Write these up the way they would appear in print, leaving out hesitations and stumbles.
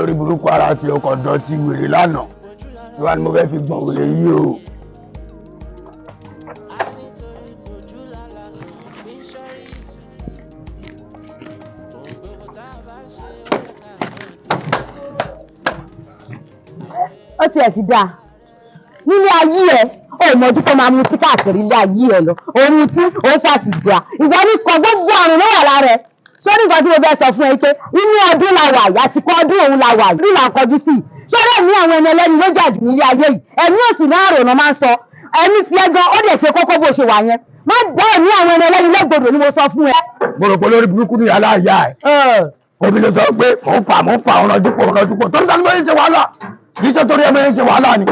Olórí burúkú ara ti ọkọ̀ dọ̀tí wèrè lánàá. Ìwà ni mo fẹ́ fi gbọ̀n wèrè yìí o. Ó tiẹ̀ ti dáa nílé ayé ẹ, ó mọ̀jú tó máa mu sí káàkiri ilé ayé ẹ lọ. Òun tí òun fà sí gbà ìwọ ní kan, gbogbo àrùn ló wà lára ẹ. Sórí nǹkan tí mo fẹ́ sọ fún ẹ pé inú ọdún la wà yìí, àsìkò ọdún òun la wà yìí, ọdún là ń kọjú sí i. Sórí ẹ̀mí àwọn ẹni ẹlẹ́ni ló jà jù nílé ayé yìí. Ẹ̀mí òsì náà àrònà máa ń sọ ẹ̀mí tiẹ̀ gan, ó dẹ̀ ṣe kókó bó ṣe wà yẹn. Má dá ẹ̀mí àwọn ẹni ẹlẹ́ni lẹ́gbọ̀dọ̀ ni mo sọ fún ẹ. Mo rò pé olórí burúkú ni aláìyá ẹ̀. Omi ló sọ pé mò ń fà, mò ń fà, òun rọjú pọ̀, òun rọjú pọ̀. Torí sani mo ń ṣe wàhálà? Kì í ṣe torí ẹ mo ń ṣe wàhálà ni.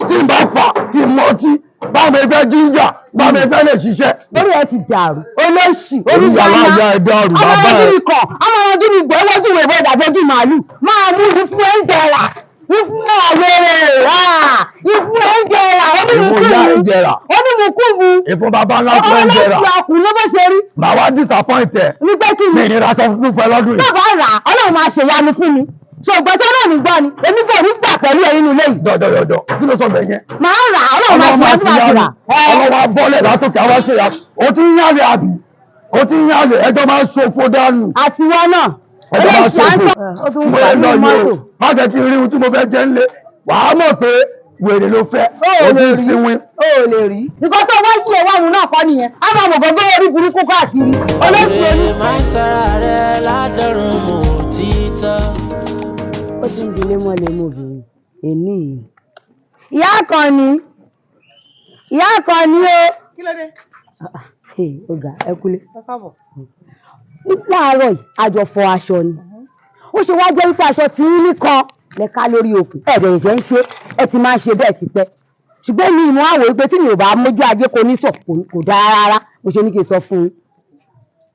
Tí n bá fà, kí n mọtí, báwo mi fẹ́ jíjà, báwo mi fẹ́ lè ṣiṣẹ́? Lórí ẹ ti dàrú, olóṣì. Orí aláìyá ẹ dàrú, ọmọ bàbá ojú ẹ. mi kọ, ọmọ ojú mi gbọ́ iwájú ìwé ìdàbí ojú màálù máa mú ìfún oúnjẹ rà, ìfún ọ̀wẹ̀rẹ̀ rà, ìfún oúnjẹ rà. Ìfún ìyá ẹ jẹrà. Onímùkúmu. Ìfún bàbá ńlá fún ẹ jẹrà. Olóṣì ọkùnrin ló bó ṣe rí. Màá wá disappoint ẹ. Ní pé kí ni? Mi ní raṣọ funfun fún ẹ lọ́dún yìí. Tó bá rà á, Ọlọ́run máa ṣèyanu fún mi. Ṣùgbọ́n tó náà ní gbọ́ ni èmi kò ní gbà pẹ̀lú ẹ nínú ilé yìí. Dọ̀dọ̀dọ̀dọ̀, kí ló sọ bẹ̀ yẹn? Màá rà á, Ọlọ́run máa Ọlọ́run ṣe máa ṣèyanu. rà. Ọlọ́run á bọ́lẹ̀ látòkè àwa ṣe ya. O ti ń yàlẹ̀ àbí? O ti ń yàlẹ̀, ẹjọ́ máa ń ṣòfò dànù. Àti wọn náà. Ẹjọ́ máa ń Olóṣì à ń ṣòfò. tọ́. Ó tún ń Mo fà lè lọ nínú yìí o. mọ́tò. Má jẹ́ kí n rí ohun tí mo fẹ́ jẹ ńlé. Wàá mọ̀ pé wèrè ló fẹ́. Ó O ti lè ń rí. sinwin. Ó lè rí. Nǹkan tó wá yí ẹwà òun náà kọ́ nìyẹn. Á máa mọ̀ gbogbo orí burúkú káàkiri. Olóṣì oní. Má sara rẹ̀ ládọ́rùn mọ́ títọ́. Ó ti ń dilé mọ́lẹ̀ mọ́bìnrin èmi yìí. Ìyá kan ni. Ìyá kan ni o. Kí ló dé? Ó ga, ẹ kúlé. Ẹ káàbọ̀. Láàárọ̀ yìí, a jọ fọ aṣọ ni. Ó ṣe wá jẹ́ wípé aṣọ tí ń nìkan lẹ́ka lórí òkun. Ẹ̀rẹ̀ ìṣẹ́ ń ṣe, ẹ ti máa ń ṣe bẹ́ẹ̀ tipẹ́. Ṣùgbọ́n mi ìmọ̀ àwò wípé tí mi ò bá mójú ajé kò ní sọ kò dáa rárá. Mo ṣe ní kí n sọ fún yín.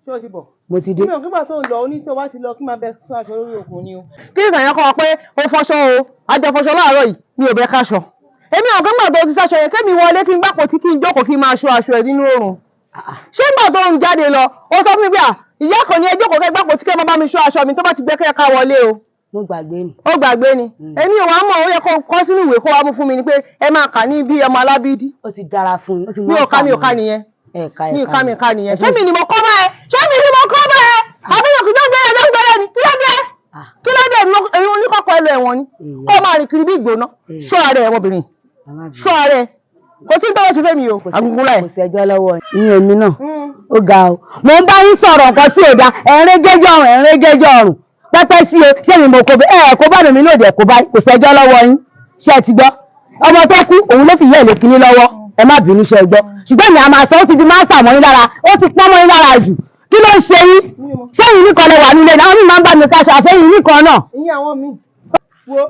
Ṣé o ti bọ̀? Mo ti dé. Mi ò kígbà tó ń lọ, oní tí o bá ti lọ kí máa bẹ fún aṣọ lórí òkun ni o. Kí ni ìtàn yẹn kọ́ wa pé o fọṣọ o, a jọ fọṣọ láàárọ̀ yìí, mi ò bẹ káṣọ. Èmi ò kígbà tó ti sáṣọ yẹn, kémi wọlé kí n gbàpò tí kí n jókòó kí n máa ṣọ aṣọ ẹ nínú oòrùn. Ṣé ìgbà tó ń jáde lọ, o sọ fún mi pé à, ìyá kan ní ẹ jókòó kẹ́ gbàpò tí kẹ́ máa bá mi ṣọ aṣọ mi tó bá ti gbẹ kẹ́ ká wọlé o. Mo gbàgbé ni. Ó gbàgbé ni. Èmi ò wá mọ̀, ó yẹ kó kọ́ sínú ìwé kó wá mú fún mi ni pé ẹ máa kà ní bí ọmọ alábídí. Ó ti dára fún yín. Ó ti Mi ò ká, mi ò ká nìyẹn. Ẹ̀ka. Mi ò ká, mi ò ká nìyẹn. Ṣé mi ni mo kọ́ bá ẹ? Ṣé mi ni mo kọ́ bá ẹ? Àbíyàn kì í gbé ẹ lọ́gbẹ̀rẹ̀ ni. Kí ló dé? Kí ló dé? Èmi oníkọ̀kọ̀ ẹ lọ ẹ̀wọ̀n ni. Kó máa rìn kiri bí ìgbóná. Ṣọ́ ara ẹ, ọmọbìnrin. Ṣọ́ ara ẹ. Kò sí tọ́wọ́ ṣe fẹ́ mi o. Agungun láì. Kò sẹ́jọ́ lọ́wọ́ ìyẹn mi náà. Ó ga o. Mo ń bá yín sọ̀rọ̀ nǹkan tí ò da. Ẹ̀rín jẹ́jọ́ ọ̀rùn, ẹ̀rín jẹ́jọ́ ọ̀rùn. Pẹ́pẹ́ sí o, ṣé mi mo kó bá ẹ̀ kó bá mi náà dẹ̀ kó bá, kò sẹ́jọ́ lọ́wọ́ yín. Ṣé ẹ ti gbọ́? Ọmọ tó kú, òun ló fi ìyá ìlé kinní lọ́wọ́. Ẹ má bínú, ṣe gbọ́. Ṣùgbọ́n èmi a máa sọ, ó ti di máa ń sàmọ́ yín lára, ó ti pọ́n mọ́ yín lára jù. Kí ló ń ṣe yín? Ṣé yín nìkan lẹ wà nílé náà? Àwọn míì máa ń bá mi káṣọ, àfẹ́yìn nìkan náà. Ìyẹn àwọn míì. Wo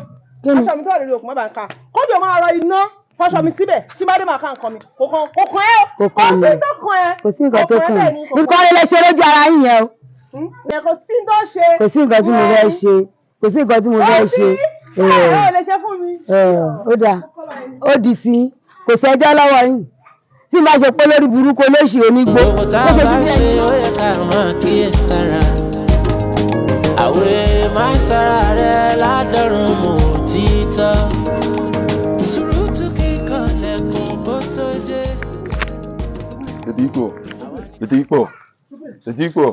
aṣọ mi tó wà lórí òkun, má bàa ń ka. Kójò máa rọ iná fọṣọ mi síbẹ̀ tí bá dé máa ká nǹkan mi. Kò kàn, kò kàn ẹ́ o. Kò kàn mí. Kò sí tó kàn ẹ́. Kò sí nǹkan tó kàn bẹ́ẹ̀ mí. ni, kò Nǹkan rẹ̀ lẹ ṣe lójú ara yín yẹn o. Ìyẹn kò sí tó ṣe. Kò sí nǹkan tí mo fẹ́ ṣe. Kò sí nǹkan tí mo fẹ́ ṣe. Ẹ ò lè ṣe fún mi. Ó dáa, ó di tí kò sẹ́jọ́ lọ́wọ́ yín. Tí n bá ṣe pé lórí burúkú olóṣì onígbó. Gbogbo tá a bá ṣe, ó yẹ ká máa kíyè sára. Àwẹ̀ má sara rẹ̀ ládọ́rùn mọ́ títọ́. Sùúrùtù kíkan lẹ́kùn bó tó dé. Ladipo, Ladipo, Ladipo.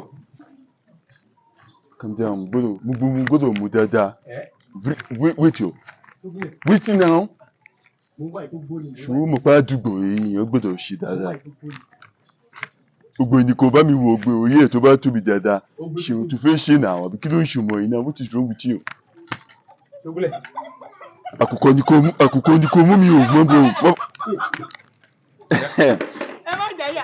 Calm down, gbọ́dọ̀ mo gbọ́dọ̀ mú dáadáa. Wait, wait o. Wait now. Ṣùgbọ́n mo pa àdúgbò èèyàn gbọ́dọ̀ ṣe dáadáa. Gbogbo ẹni kò bá mi wo ògbé orí ẹ̀ tó bá tóbi dáadáa. Ṣé o tún fẹ́ ṣe náà àbí kí ló ń ṣe ọmọ yìí náà? What is wrong with you? Àkùkọ ni kò mú, àkùkọ ni kò mú mi ò gbọ́n bò. Ẹ má jẹ́ yà.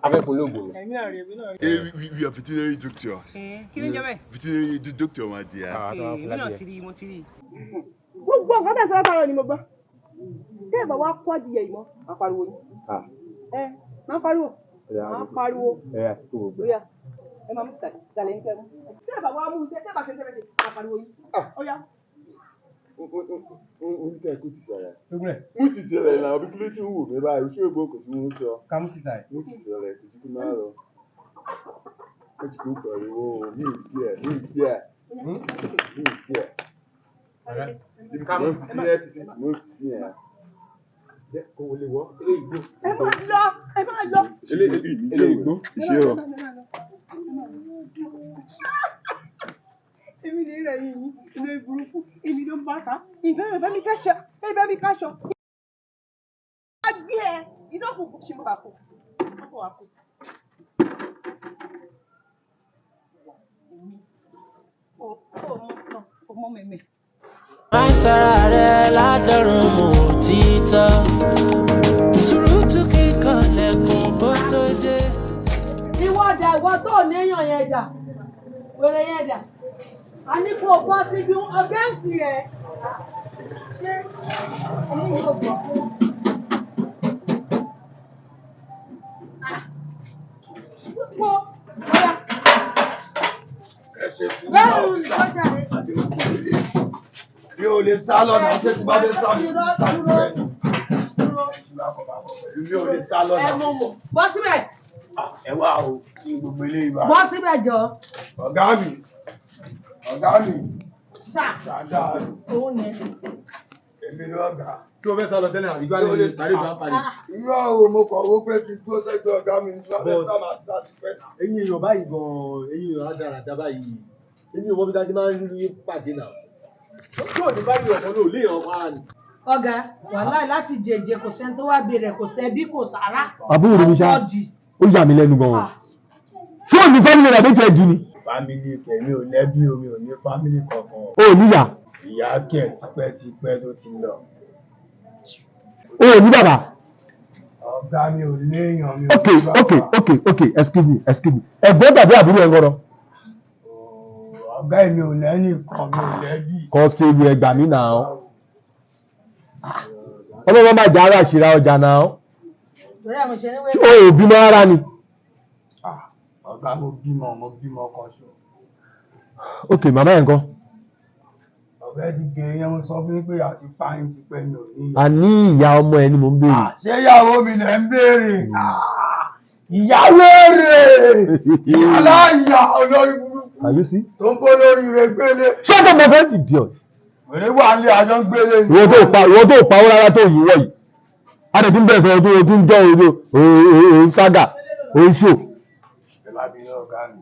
Afẹ́ fún lóògùn ni. Èmi náà rí, èmi náà rí. Hey, we are veterinary doctors. Kí ló ń jẹ́ bẹ́ẹ̀? Veterinary doctor, my dear. Èmi náà ti rí, mo ti rí. Gbogbo nǹkan tẹ̀sán látàárọ̀ ni mo gbọ́. Tẹ́ ẹ̀ bá wá kó adìyẹ yìí mọ́, máa pariwo yín. Ẹ máa pariwo. Máa pariwo. Ẹ àti kò gbogbo. Bóyá ẹ máa mú tàlẹ́ ń kẹ́ mú. Tẹ́ ẹ̀ bá wá mú, tẹ́ ẹ̀ bá ṣe tẹ́ ẹ̀ máa pariwo yín. Ó yá. Oníkẹ́ kó ti sọ̀rọ̀. Mú ti sọ̀rọ̀ náà, àbí kí ló ti ń wò mí báyìí? Ṣé ìgbọ́ kò tí wọ́n ń sọ? Ká mú ti sàrẹ̀. Mú ti sọ̀rọ̀ kò sí kí máa lọ. Ó ti kó pariwo o, mi ì tiẹ̀, mi ì tiẹ̀. Kò lè wọ́ eléyìí gbó. Ẹ máa lọ, ẹ máa lọ. Eléyìí gbó. Ìṣe o. Èmi lè rẹ̀ yín inú burúkú, èmi ló ń bá ta. Ìfẹ́ mi bá mi káṣọ, ẹ bá mi káṣọ. A gbé ẹ, iná kò ṣe mọ́ bàkú. Mọ́ bàkú. Ó mọ mẹ́mẹ́. Má sọ̀rọ̀ rẹ̀ ládọ́rùn mú títọ́. Sùúrùtù kíkan lẹ̀kùn bó tó dé. Ìwọ dà, ìwọ tó ò néyàn yẹn dà, wèrè yẹn dà. A ní kó o bọ́ síbi ọ̀gẹ́ǹsì ẹ̀. Ṣé ọmọ yóò gbọ́? Wo ọ̀yà. Bẹ́ẹ̀ni ìgbọ́jà rẹ̀. Mi ò lè sá lọ́nà, ṣé tí bá fẹ́ sá mi ò lè sá lọ́nà. Mi ò lè sá lọ́nà. Ẹ mú mọ̀. Bọ́ síbẹ̀. Ẹ wá o, kí gbogbo eléyìí bá. Bọ́ síbẹ̀ jọ. Ọ̀gá mi, ọ̀gá mi. Sà. Dáadáa. Òun ni. Èmi lọ́gàá. Kí o fẹ́ sá lọ tẹ́lẹ̀ àbí gbálẹ̀ ní ìtàrí ìgbà parí. Irọ́ o, mo kọ̀ owó pé kí n dúró sẹ́gbẹ̀ẹ́ ọ̀gá mi ní tí wọ́n fẹ́ sá máa sá ti pẹ́. Eyín èèyàn báyìí gan-an, eyín èèyàn rádaràda báyìí. Èmi ò mọ bí dájú máa ń rí pàdé náà. Tí ò ní bá rí ọ̀kan ló lé ọ̀kan á ní. Ọ̀gá, wàhálà láti jẹjẹ kò sẹ́ni tó wá béèrè, kò sẹ́bí, kò sára. Àbúrò mi ṣá, ó yà mí lẹ́nu gan-an. Ṣé ò ní fámìlì rẹ̀ méjì ẹ̀dùn ni? Fámìlì kẹ̀mí ò lẹ́bí omi ò ní fámìlì kankan. O ò níyà. Ìyá kẹ̀ tipẹ́tipẹ́ tó ti lọ. O ò ní bàbá. Ọ̀gá mi ò léèyàn mi ò Ok ok ok ok excuse me, excuse me. Ẹ̀gbọ́n tàbí àbúrò ẹ̀ ń gọ́rọ̀. Ọ̀gá mi ò lẹ́nì kan, mi ò lẹ́bí. Kọ́sítébù ẹgbàá mi nà án. Ọlọ́run máa jà ara àṣírà ọjà náà. Torí àwọn ìṣẹ́ ní Ṣé o ò bímọ rárá ni? Ọ̀gá mo bímọ, mo bímọ kan ṣo. Ok, màmá ẹ̀ ń kọ́. Ọ̀gá ti gé yẹn, mo sọ fún yín pé àti páyín ti pẹ́ mi ò ní. Àní ìyá ọmọ ẹ ni mò ń béèrè. Ṣé ìyàwó mi lẹ̀ ń béèrè? Ìyàwó rẹ̀! Aláìyá olórí burúkú Can you see? tó ń bó lórí rẹ̀ gbélé. Ṣé ọ̀dọ̀ mọ̀ fẹ́ idiot? Wèrè wà nílé àjọ ń gbélé ni. Ìwọ tó pa, ìwọ tó pa owó rárá tó yìí wọ̀ yìí. A lè tún bẹ̀rẹ̀ sọ̀rọ̀ tó o tún jọ́ òdo òun ságà òun ṣò. Ẹ má bínú ọ̀gá mi.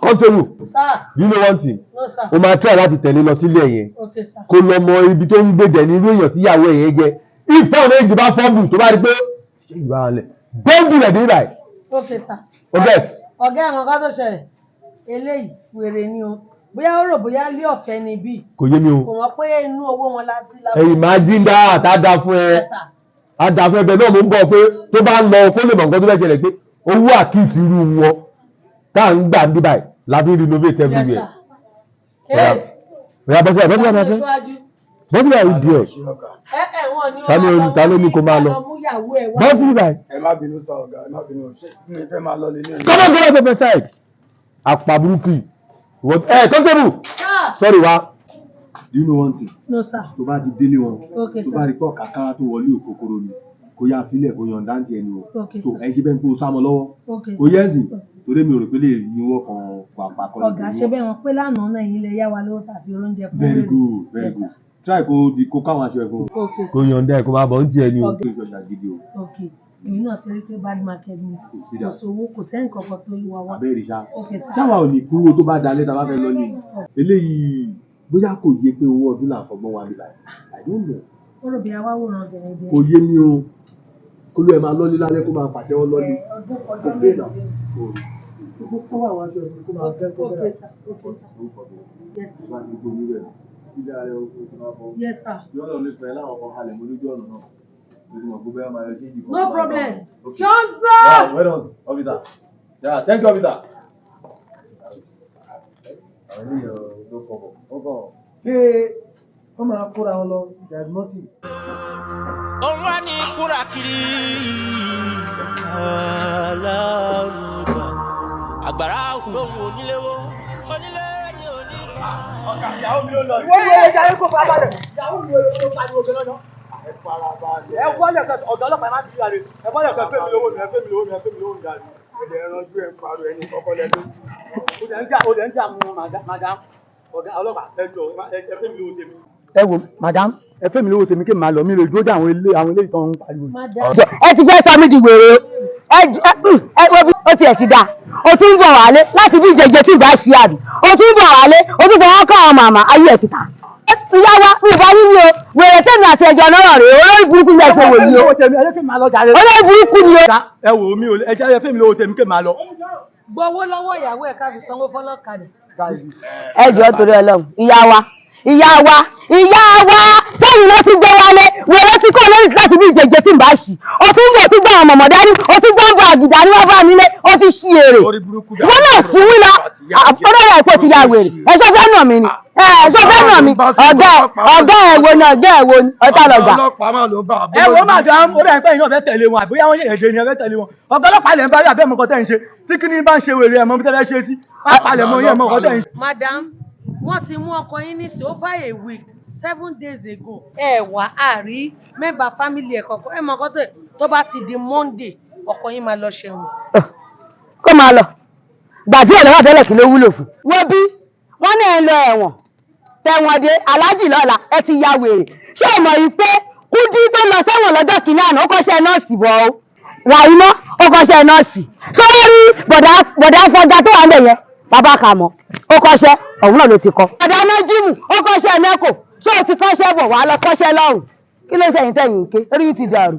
Constable, Sir. you know one thing? No, sir. O máa try láti tẹ̀lé lọ sílé yẹn. Okay, sir. Kó lọ mọ ibi tó ń gbèjẹ̀ ní irú èèyàn tíyàwó ẹ̀ yẹn jẹ́. If táwọn méjì bá fọ́ọ̀mù tó bá rí pé ṣé ìgbà wọn lẹ̀ bọ́ǹdù rẹ̀ dé báyìí. Okay, sir. O get. Ọ̀gá ẹ̀ mọ̀ ká tó ṣẹlẹ̀. Eléyìí wèrè ni o. Bóyá ó rò bóyá lé ọ̀fẹ́ ni bí. Kò yé mi o. Kò mọ̀ pé inú owó wọn láti la. Ẹ̀yìn máa dín dá àtá da fún ẹ. Yes, sir. Á da fún ẹ bẹ́ẹ̀ náà mo ń bọ̀ pé tó bá ń lọ kó lè mọ̀ nǹkan tó fẹ́ ṣẹlẹ̀ pé owó àkìtì irú wọn tá à ń gbà ní báyìí la fi renovate Yes, everywhere. sir. Yes. Oya bọ́sílẹ̀ bọ́sílẹ̀ bọ́sílẹ̀ Aṣíwájú. bọ́sílẹ̀ idiot. Ẹ ẹ̀ wọ́n ní Ta ló ta ló ní kó máa lọ? mú ìyàwó ẹ̀ wá. Bọ́sílẹ̀ báyìí. Ẹ má bínú sá ọ̀gá, ẹ má bínú. Ṣé mi fẹ́ máa lọ lélẹ̀? Come on, get out of my side. Àpà burúkú yìí. Ẹ constable. Sir. Sorry wa. Do you know one thing? No, sir. Tó bá ti délé wọn, Okay, tó sir. bá rí pọ̀ kàkàrà tó wọlé òkòkòrò ni, kó yá sílẹ̀ kó yan dáńtì ẹni o. Okay, Tó sir. ẹ ṣe bẹ́ẹ̀ kó o sá mọ́ lọ́wọ́. Okay, Kò sir. yẹ ẹ̀sìn torí mi ò rò pé lè yíwọ́ kan pàpà kan. Ọ̀gá ṣe bẹ́ẹ̀ wọn pé lánàá náà yín lè yá wa lówó tàbí oúnjẹ fún Very wèrè. good, very Yes, good. sir. Try kó di kó káwọn aṣọ ẹ̀ fún un. Okay, sir. Kó yan dẹ́ kó máa bọ̀ ń tiẹ̀ ni o. Ọ̀gá. Kó ìjọba gidi o. Okay. Èmi náà ti rí pé bad market ni. Kò sí Kò dà. sówó, kò sẹ́ni kankan tó yí wa wá. Abẹ́rẹ́ ṣá. Okay, sir. Ṣáwa ò ní kúrò tó bá dalẹ̀ tá a bá fẹ́ lọ ní. Eléyìí bóyá kò yé pé owó ọdún là ń fọgbọ́n wa níbàyìí. I don't know. Ó rò bí awá wòran gẹ̀rẹ́gẹ̀rẹ́. Kò yé mi o. Kó ló ẹ máa lọ́lé lálẹ́ kó máa pàtẹ́wọ́ lọ́lé. Ọdún Kò ọjọ́ pé náà. mélòó ni? Kò rí. Kó kó àwọn aṣọ ẹ̀ kó máa fẹ́ kó Okay, bẹ̀rẹ̀. sir. Okay, sir. Yes, sir. Bá ti gbóyún rẹ̀. Ilé ara ẹ̀ ó ti máa bọ̀. Yes, sir. Yọ́nà lè fẹ́ láwọn kan halẹ̀ mọ́ lójú ọ̀nà náà. Mo ti mọ̀ pé bóyá máa yọ ṣéǹjì kan. No problem. Okay. Johnson! Yeah, well done, officer. Yeah, thank you, officer. Àwọn ènìyàn ló kọ̀ bọ̀. Ó kàn. Ṣé wọ́n máa kóra wọn lọ? There is nothing. Òun wá ní kúrà kiri alárùbá àgbàrá ògbóhùn oníléwó onílé ní oníbà. Ìyàwó mi ló lọ. Ìwọ ni ẹja yẹn kò fara balẹ̀. Ìyàwó mi ò lọ pariwo gan náà. Ẹ farabalẹ̀. Ẹ wọlé kan ọ̀gá ọlọ́pàá ẹ má bí yàrá. Ẹ wọlé kan fẹ́ mi lówó mi, ẹ fẹ́ mi lówó mi, ẹ fẹ́ mi lówó mi dàrú. Ẹ̀dẹ̀ ẹranjú ẹ̀ ń parọ́ ẹni kọ́kọ́ lẹ́nu. Ó dẹ̀ ń jà mú madam ọ̀gá ọlọ́pàá ẹ jọ ẹ fẹ́ mi lówó tèmi. Ẹ wo madam, ẹ fẹ́ mi lówó tèmi kí n máa lọ, mi lè dúró dé àwọn ilé àwọn ilé ìtàn ń pariwo. Ẹ ti fẹ́ sọ mí di wèrè o. Ẹ wo bí ó tiẹ̀ ti dáa, o tún ń bọ̀ wálé láti bí jẹjẹ tí ìbá ṣe àbí, o tún ń bọ̀ wálé, o tún fọwọ́ kọ́ àwọn màmá ayé ẹ̀ ti ta. Ìyá wa mi ìbá yín ni o, wèrè tèmi àti ẹjọ́ náà rèé, olórí burúkú ni ẹ ṣe wò ni o. Olórí burúkú ni o. Ẹ wò mí o, ẹ jẹ́ ẹ fẹ́ mi lówó tèmi kí n máa lọ. Gbowó lọ́wọ́ ìyàwó ẹ̀ ká fi sanwó fọlọ́kadà. Ẹ jọ̀ọ́ torí Ọlọ́run, ìyá wa, ìyá wa, ìyá wa, sẹ́yìn ló ti gbé wálé, wèrè tí kò lórí láti bí jẹjẹ tí ń bá ṣì, o tún ń bọ̀ tún gbọ́ àwọn mọ̀mọ́ dání, o tún gbọ́ bọ̀ àgìdá ní wọ́n bá nílé, o ti ṣí èrè. Wọ́n náà fún wí lọ, olórí àìpọ̀ ti ya wèrè, ẹ sọ fẹ́ nà mí ni, ẹ sọ fẹ́ nà mí, ọ̀gá ẹ̀ wo ni, ọ̀gá ẹ̀ wo ni, ọ̀tá lọ̀gá. Ẹ wo madam, ó dẹ̀ pé ìyá ọ̀fẹ́ tẹ̀lé wọn, àbóyá wọ́n ṣẹ̀ṣẹ̀ ni ọ̀fẹ́ tẹ̀lé wọn. Ọ̀gá ọlọ́pàá lẹ̀ ń bá rí àbẹ́ mọ̀kọ́ tẹ̀ ń ṣe, tí kíní bá ń ṣe wèrè ẹ̀ mọ́ bí tẹ́lẹ̀ ṣe sí, pápá lẹ̀ mọ́ yẹn mọ̀kọ́ tẹ̀ ń ṣe. Madam, wọ́n ti mú ọkọ yín nísìn over a week, 7 days ago. Ẹ wà á rí member family ẹ̀ kọ̀ọ̀kan, ẹ mọ̀ ọkọ tó bá ti di Monday, ọkọ yín máa lọ ṣẹ̀wọ̀n. Kó máa lọ, gbàdí ẹ̀ lọ́wọ́ tẹ́lẹ̀ kí ló wúlò fún. Wo bí wọ́n náà ń lọ ẹ̀wọ̀n tẹ̀wọ̀n dé aláàjì lọ́la, ẹ ti ya wèrè. Ṣé o mọ̀ yìí pé Kúdí tó lọ sẹ́wọ̀n lọ́jọ́ kìíní àná, ó kọ́ṣẹ́ nọ́ọ̀sì bọ̀ ọ́ Ràìmọ́, ó kọ́ṣẹ́ nọ́ọ̀sì. Sọ́wọ́rí bọ̀dá fọgá tó wà ń bẹ̀ yẹn, bàbá kà mọ́, ó kọ́ṣẹ́ ọ̀hún náà ló ti kọ́. Bọ̀dá Nájímù ó kọ́ṣẹ́ mẹ́kò, ṣé o ti kọ́ṣẹ́ bọ̀ wàá lọ kọ́ṣẹ́ lọ́hùn? Kí ló ṣẹ̀yìn tẹ̀yìn ké orí yìí ti dàrú?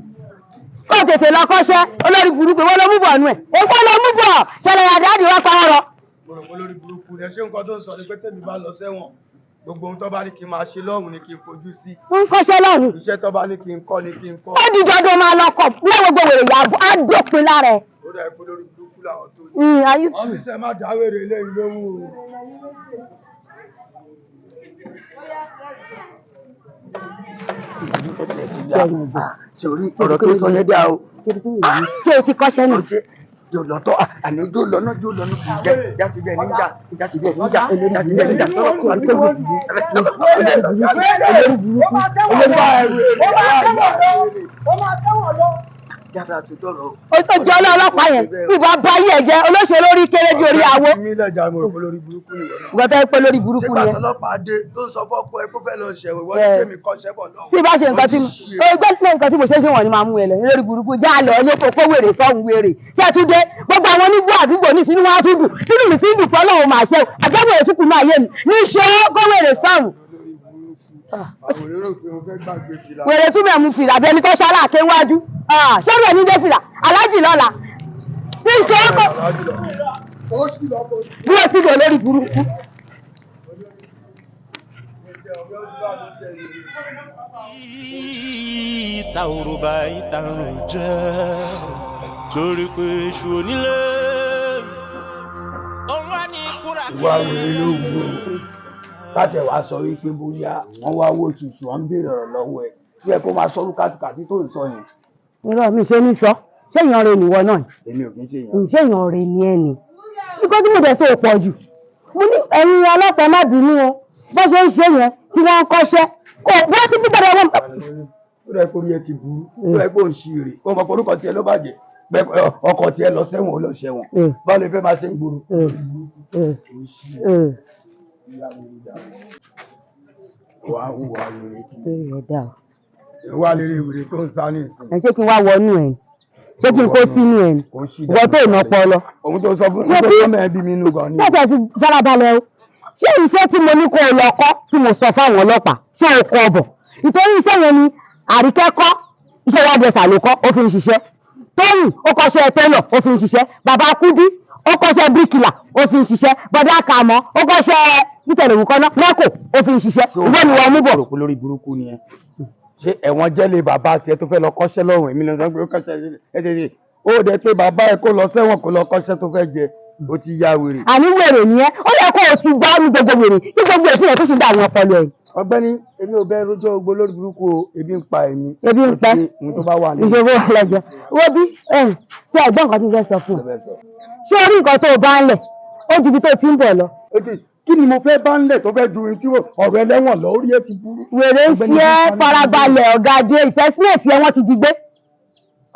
Kó o tètè lọ kọ́ṣẹ́, olórí burúkú ìwọ ló mú bọ̀ nù ẹ̀, èwo ló mú bọ̀ ṣẹlẹ̀ àdáàdì wá pa ọ̀rọ̀. Mo rò pé olórí burúkú ni ẹ. Ṣé nǹkan tó ń sọ ni pé tèmi bá lọ sẹ́wọ̀n, gbogbo ohun tó bá ní kí n máa ṣe lọ́hùn ni kí n fojú sí? Ń kọ́ṣẹ́ lọ́hùn. Iṣẹ́ tó bá ní kí n kọ́ ni kí n kọ́. Ó di dandan máa lọ kọ̀ lẹ́wọ̀n gbogbo wèrè yàgò á dópin lára ẹ̀. Ó dà pé olórí burúkú làwọn tó ní. Ayé. Ọ́fíìsì, ẹ má dáwèrè eléyìí lóhùn o. Sórí ọ̀rọ̀ tó sọ yẹn dá o. Ṣé o ti kọ́ṣẹ́ nù? Yóò lọ tọ́ àní ojú lọ́nà ojú lọ́nà jẹ́ jáde bẹ́ẹ̀ níjà jáde bẹ́ẹ̀ níjà jáde bẹ́ẹ̀ níjà tọ́lọ́ kọ́ àti tóbi. Ó tó jẹ́ ọlọ́pàá yẹn, ìbá bá yí ẹ̀ jẹ́ olóṣèlú orí kéré bí orí awó. Mi lẹ́jà, mo rò pé lórí burúkú ni ìwọ náà. Ìgbà tó yẹ pé lórí burúkú Ṣé ni ẹ. gbàtọ́ ọlọ́pàá dé tó ń sọ fọ́kọ ẹ kó fẹ́ lọ ṣẹ̀wẹ̀, wọ́n ní kémi kọ́ṣẹ́ bọ̀ lọ́wọ́. Tí bá ṣe nǹkan tí mo gbé pé nǹkan tí mo ṣe ń ṣe wọ̀n ni máa mú ẹ lọ lórí burúkú, já lọ ilé kókó wèrè sọ́hun wèrè tí ẹ tún dé gbogbo àwọn onígbó àdúgbò ní sínú wọn á tún dùn sínú mi tún dùn pé Ọlọ́run máa ṣe o àjẹwò ètùkù náà yé mi ní ṣe é kó wèrè sọ́hun. Àwọn olóró pé mo fẹ́ gbàgbé fìlà. Wèrè tún bẹ̀ mú fìlà bẹni tó ṣálá àkéwájú ṣé rẹ̀ ní dé fìlà alájì lọ́la ní ṣe é kó bí ó sì bẹ̀ lórí burúkú. Ìta òrùba ìtarùn jẹ́ torí pé èṣù onílé òun wá ní kúrà kí. Ìwà wèrè ló wù ú látẹ̀ wá sọ wípé bóyá wọ́n wá wò ṣùṣù, wọ́n ń béèrè ọ̀rọ̀ lọ́wọ́ ẹ̀ tí ẹ kó máa sọ kàtìkàtì tó ń sọ yẹn. Irọ́ mi ṣe ní sọ, ṣé èèyàn rẹ nìwọ náà? Èmi ò kí ń ṣe èèyàn. Ṣé èèyàn rẹ ni ẹ ni? Nǹkan tí mo dẹ̀ sọ ò pọ̀ jù. Mo ní ẹ̀yin ọlọ́pàá má bínú o, bó ṣe ń ṣe yẹn tí wọ́n ń kọ́ṣẹ́ kò bó ti bí gbọ́dọ̀ wọn. Ó rẹ kórí ẹ ti burú, ó rẹ kó ń ṣe èrè, ó mọ orúkọ tiẹ̀ ló bàjẹ́, ọkọ tiẹ̀ lọ sẹ́wọ̀n, ó lọ sẹ́wọ̀n, báwo lè fẹ́ máa ṣe ń gbòòrò. Wàá hùwà wèrè kí ìwà lè rí wèrè tó ń sá ní ìsìn. Ẹ ṣé kí n wá wọnú ẹ, ṣé kí n kó sínú ẹ ìwọ tó ìnà ọpọlọ. Òun tó sọ fún mi tó sọ mẹ́rin bí mi inú gan ni. Tẹ́tẹ̀ ti farabalẹ̀ o, ṣé iṣẹ́ tí mo ní kó o lọ kọ́ tí mo sọ fáwọn ọlọ́pàá, ṣé o kọ ọbọ̀? Ìtorí iṣẹ́ yẹn ni Àríkẹ́ kọ́, iṣẹ́ wàdẹ̀sà ló kọ́, ó fi ń ṣiṣẹ́. Tóyìn ó kọ́ṣẹ́ tẹ́lọ̀, ó fi ń ṣiṣẹ́. Bàbá Kúdí ó kọ́ṣẹ́ bíríkìlà, ó fi ń ṣiṣẹ́. Bọ̀dá Kàmọ́ ó kọ́ṣẹ́ nítẹ̀lẹ̀wù kọ́ná mẹ́kò, ó fi ń ṣiṣẹ́. Ìwọ ni wọ́n mú bọ̀. Rò pé lórí burúkú ni ẹ. Ṣé ẹ̀wọ̀n jẹ́ lé bàbá tiẹ̀ tó fẹ́ lọ kọ́ṣẹ́ lọ́rùn? Èmi lọ sọ pé ó kọ́ṣẹ́ ẹ ṣe ṣe ó dẹ pé bàbá ẹ kó lọ sẹ́wọ̀n kó lọ kọ́ṣẹ́ tó fẹ́ jẹ, ó ti ya wèrè. Àní wèrè ni ẹ, ó yẹ kó o ti gbọ́ ní gbogbo wèrè tí gbogbo èsì rẹ̀ tó ṣe dá àwọn ọpọlọ ẹ̀. Ọ̀gbẹ́ni, èmi ò bẹ rojọ́ ogbó lórí burúkú o, ebi ń pa èmi. Ebi ń pẹ́. Ohun tó bá wà ní. Ìṣòro ọlọjọ wo bí ẹ tí ẹ̀gbọ́n nǹkan tí mo fẹ́ sọ fún ọ, ṣé orí nǹkan tó o bá ń lẹ̀ ó ju ibi tó ti ń bọ̀ lọ. Kí ni mo fẹ́ bá ń lẹ̀ tó fẹ́ ju tí ọ̀rọ̀ ẹlẹ́wọ̀n lọ? Orí ẹ ti burú. Wèrè ń fi ẹ́ farabalẹ̀ ọ̀gá dé ìfẹ́sílẹ̀sì ẹ wọ́n ti jí gbé,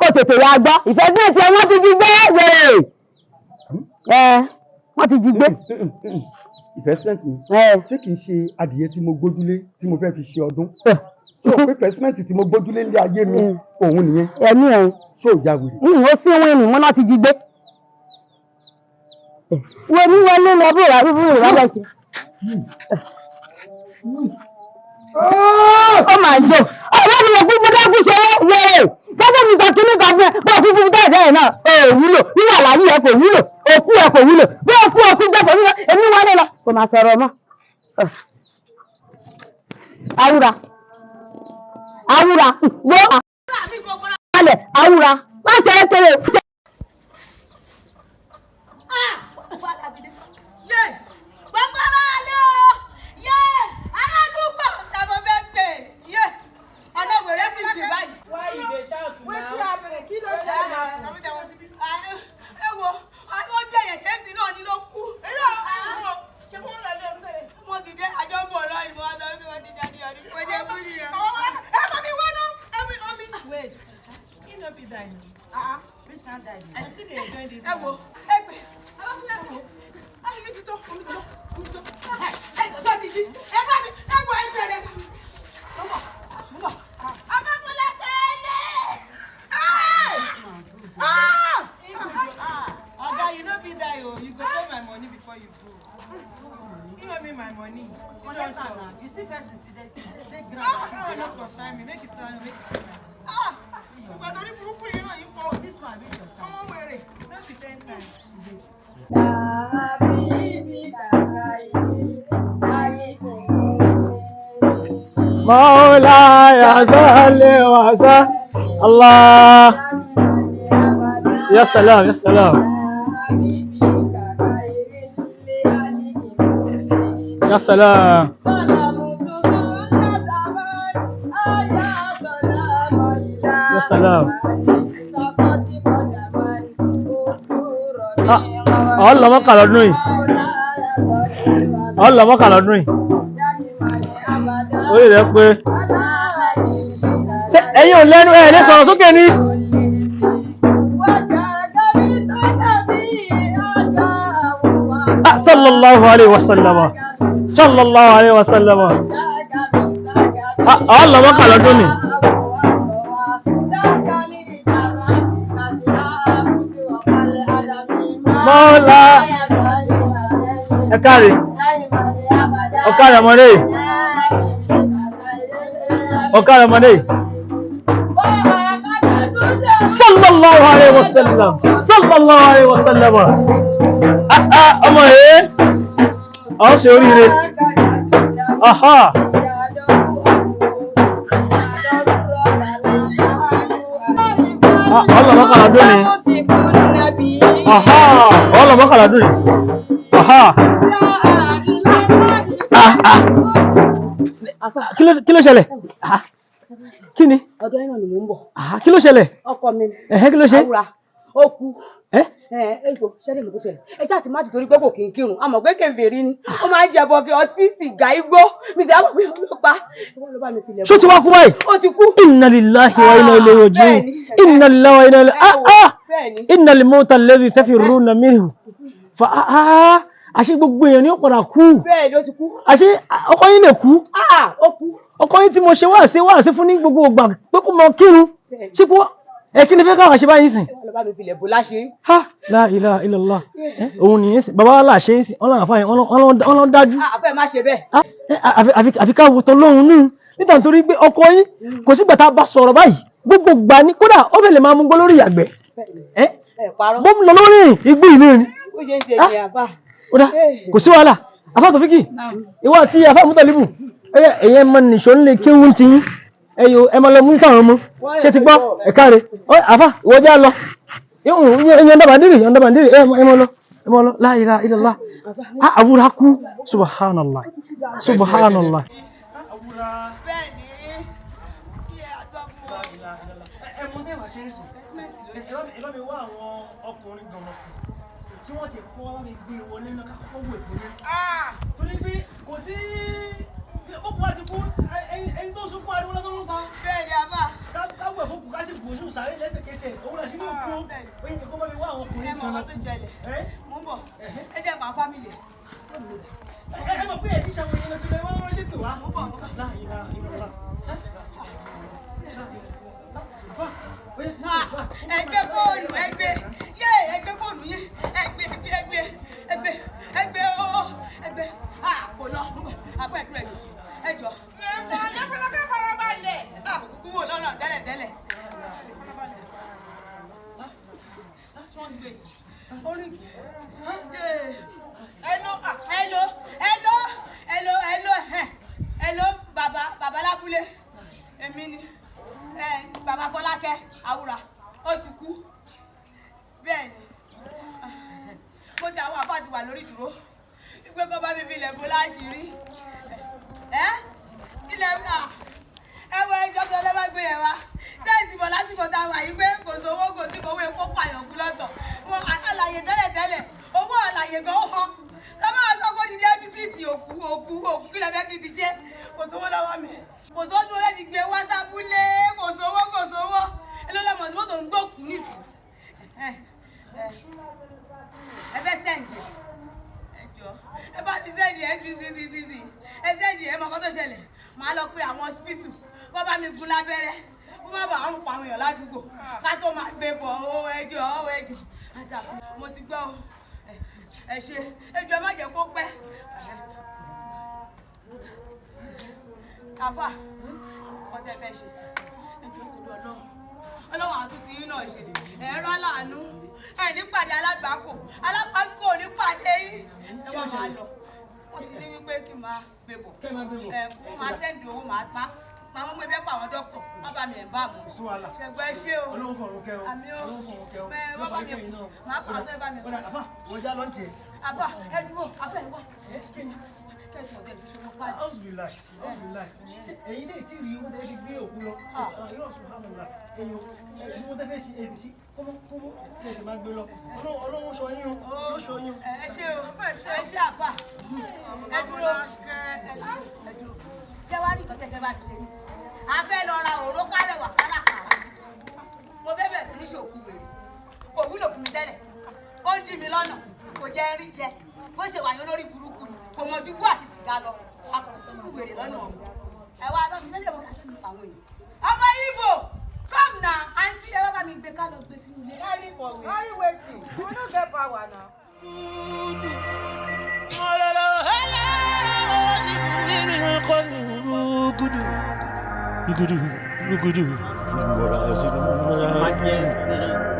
kó tètè ya gbọ́ ìfẹ́sílẹ̀sì ẹ wọ́n ti jí gbé wèrè. Wọ́n ti jí gbé. Investment mi ṣé kìí ṣe adìyẹ tí mo gbójúlé tí mo fẹ́ fi ṣe ọdún? Ṣé o pé investment tí mo gbójúlé ní ayé mi òun nìyẹn? Ẹ̀mí ẹ̀ ṣé ò ya wèrè? Ó sí wíìnì wọn láti jí gbé. Wo ní wọlé lọ bí ìwà bíbú ìwà bá ṣe. Ó máa jò ọ̀rẹ́ mi lè kú bó dákú ṣọwọ́ wẹ̀rẹ̀ gẹ́gẹ́ mi sọ kíní kan fún ẹ bó kú fún bẹ́ẹ̀ bẹ́ẹ̀ náà ò wúlò wíwà láyé ẹ kò wúlò òkú ẹ kò wúlò bí òkú òkú gbẹ kò wúlò èmi wọlé lọ kò máa sọ̀rọ̀ mọ́. Awúra awúra wo alẹ̀ awúra má ṣe é kéré. مولاي صل وسلم الله يا سلام يا سلام يا سلام يا سلام. Ọlọ mọ́kà lọ́dún yìí, ọlọ mọ́kà lọ́dún yìí, orí rẹ̀ pé ẹ̀yin ò lẹ́nu ẹ̀ lè sọ̀rọ̀ sókè ni. Sallallahu alayhi wa sallam, sallallahu alayhi wa sallam. Ọlọ mọ́kà lọ́dún ni. Mọ́lá ẹ káre, ọ̀kadà ọmọdé, ọ̀kadà ọmọdé. Sallallahu alayhi wa sallam, sallallahu alayhi wa sallam. Ọmọ yìí, ọ̀ ṣe oríire. Aha. Ọlọ́mọkàlá dún ni. Aha. Ọlọ́mọkàlá dún ni. Aha. Kí ló ṣẹlẹ̀? Kí ni? Ọ̀dọ̀ yín náà ni mò ń bọ̀. Kí ló ṣẹlẹ̀? Ọkọ mi ni. Kí ló ṣe? Àwùrà ó kú. Ẹ ṣẹlẹ̀ mọ̀ kó ṣẹlẹ̀. Ẹ ṣáà ti má ti torí pé kò kí n kírun. A mọ̀ pé kèfèrí ni. Ó máa ń jẹ bọ̀kì ọtí sìgá igbó. Mi sì á mọ̀ pé ọlọ́pàá. Ìwọ ló bá mi filẹ̀. Ṣó ti wá kú báyìí? Ó ti kú. Inna lillahi wa inna ilayhi raji'un. Inna lillahi wa inna ilayhi. Innal mawta alladhi tafirruna minhu. Fa àṣé gbogbo èèyàn ni ó padà kú. Bẹ́ẹ̀ ni ó ti kú. Àṣé ọkọ yín lè kú. Ó kú. Ọkọ yín tí mo ṣe wáàsí fún ní gbogbo ìgbà pé kó mọ kírun. Ṣé kó ẹ kí ni fẹ́ káwọn ṣe báyìí sìn? Ha! La ilaha illallah. Òun nìyẹn sìn, bàbá wa là ṣe é sìn, ọlọ́run àfáàyàn, ọlọ́run dájú. Àfẹ́ má ṣe bẹ́ẹ̀. Àfi ká wo tán lóhun nù. Nígbà torí pé ọkọ yín kò sígbà tá a bá sọ̀rọ̀ báyìí, gbogbo ìgbà ni kódà ó fẹ́ lè máa mú gbọ́ lórí ìyàgbẹ́. Bó ń lọ lórí igbó ìlú ni. Ó ṣe ń ṣe ní àbá. Ó dá, kò sí wàhálà. Àfáà Tòfíkì, ìwọ àti àfáà Mútàlíbù, ẹ̀yẹ mọ nìṣó ń lè kéwú ti yín. Ẹyọ ẹ máa lọ mú káwọn ọmọ ṣe ti gbọ́ ẹ káre àfà ìwọ jẹ́ lọ ìyẹn dàbàdìrì ìyẹn dàbàdìrì ẹ máa lọ ẹ máa lọ la ilaha illallah àwùrà kú subhanallah subhanallah. ẹ bá mi wá àwọn ọkùnrin gan-an kí wọ́n ti kọ́ wá mi gbé wọlé náà ká kọ́kọ́ wẹ̀ fún yín torí pé kò sí Bókù bá ti kú, ẹni tó sunkún ariwo lásán ló ń pa. Bẹ́ẹ̀ ni àbá. Káwọ̀ ẹ̀fọ́ kù ká sì bò sínú sàárè lẹ́sẹ̀kẹsẹ̀. Òun là sí ní òkú. Oyin kò bá mi wá àwọn ọkùnrin Ẹ mọ̀ kan. ọkọ tó jẹlẹ̀. Mo ń bọ̀. Ẹ jẹ́ pa fámìlì. Ẹ mọ̀ pé ẹ̀ ti ṣàwọn èèyàn tó lọ wọ́n ránṣẹ́ pè wá. Mo ń bọ̀, mo ń bọ̀. Láàyè láàyè lọ́la. Ẹ gbé fóònù, ẹ gbé. Yé, ẹ gbé fóònù yín. Ẹ gbé, ẹ gbé, ẹ gbé, ẹ gbé, ẹ gbé ooo, ẹ gbé. Kò lọ. Àfọ ẹ̀dúrà ẹ̀jọ̀. Ẹ̀jọ̀. Ẹ̀fọ́ farabalẹ̀. Kò kúkú wò lọ́nà tẹ́lẹ̀ tẹ́lẹ̀. Oríkì. Hello, hello, hello, hello, hello, hello, bàbá, bàbá lábúlé. Èmi ni bàbá Fọlákẹ́ Àwùrà, ó ti kú. Bẹ́ẹ̀ ni, mo ti àwọn àfáà ti wà lórí ìdúró. Ìgbé kọ́ bá mi fi ilẹ̀ bó láṣìírí. Ẹ́ ilẹ̀ ẹ wọ ẹjọ́ tó lẹ́ bá gbé yẹn wá. Tẹ́sí bọ̀ lásìkò tá a wà yìí pé kò sówó kò sí kòwé kó pààyàn kú lọ́tọ̀. Wọn àlàyé tẹ́lẹ̀tẹ́lẹ̀, owó àlàyé gan ó họ. Ká máa sọ kó di dẹ́físìtì òkú òkú òkú kí lẹ́fẹ́ kí ti jẹ́. Kò sówó lọ́wọ́ mi. Kò sówó tó lẹ́ fi gbé wá sábúlé. Kò sówó kò sówó. Èló lọ́mọ tí mọ́tò ń gbókùú nìsín. Ẹ fẹ́ sẹ́ǹdì ẹ jọ ẹ bá mi sẹ́ǹdì ẹ sí sí sí sí sí ẹ sẹ́ǹdì ẹ mọ ọkọ tó ṣẹlẹ̀. Màá lọ pe àwọn hospital wọ́n bá mi gún lábẹ́rẹ́ kó má bàa ń pa àwọn èèyàn ládùúgbò ká tó máa gbé bọ̀ ó ẹ jọ ó ẹ jọ àdàfún mo ti gbọ́ o ẹ ṣe ẹ jọ ẹ má jẹ́ kó pẹ́. Àfà ọtẹ fẹ́ ṣe ẹ jọ torí Ọlọ́run Ọlọ́run àtúntì yín náà ṣe ẹ̀rọ aláàánú ẹ̀ nípàdé alágbàákò alágbàákò nípàdé yín ẹ wá máa lọ. Wọ́n ti ní wípé kí n máa gbé bọ̀ ẹ kó máa sẹ́ǹdì owó máa pa màá mú ẹgbẹ́ pa àwọn dókítà wọ́n bá mi ẹ̀ ń bá mọ̀ ṣẹ̀gbọ́n ẹ ṣé o. Ọlọ́run fọ̀run kẹ́ o. Àmì o. Ọlọ́run fọ̀run kẹ́ o. Bẹ́ẹ̀ wọ́n bá mi máa pa àwọn tó bá mi. Àfà wọ́n já lọ́ntì ẹ̀. Àfà ẹ dúró àfà ẹ wá. Kẹ́sì ọ̀tẹ̀ fi ṣòwò káàdì. Auzubillahi, auzubillahi. Ṣé ẹ̀yin lè tí rí owó tẹ́ fi gbé òkú lọ? Irọ́ subhanallah. Ẹ̀yin owó tẹ́ fẹ́ ṣe èdè sí kọ́mọ́ kọ́mọ́ kí ẹ ti máa gbé lọ. Ọlọ́run sọ yín o, yóò sọ yín o. Ẹ ṣé o, ẹ ṣé àfà. Ẹ dúró, ẹ dúró. Ṣé wàá rí nǹkan tẹ́ fẹ́ bá mi ṣe ní? A fẹ́ lọ ra òró kárẹ̀wà kárakára. Mo fẹ́ bẹ̀rẹ̀ sí ní ṣòkú wèrè. Kò wúlò fún mi tẹ́lẹ̀. Ó ń dí mi lọ́nà, kò jẹ́ rí jẹ. Bó ṣe wà yín lórí burúkú ni, kò mọ jùgbọ́ àti sìgá lọ. A kò tún kú wèrè lọ́nà ọ̀hún. Ẹ wá bá mi lọ́sẹ̀ mọ́ láti pa àwọn èèyàn. Ọmọ Ìgbò, come now, àǹtí ẹ wá bá mi gbé ká lọ gbé sínú ilé. Carry for we. Carry wetin? We no get power now.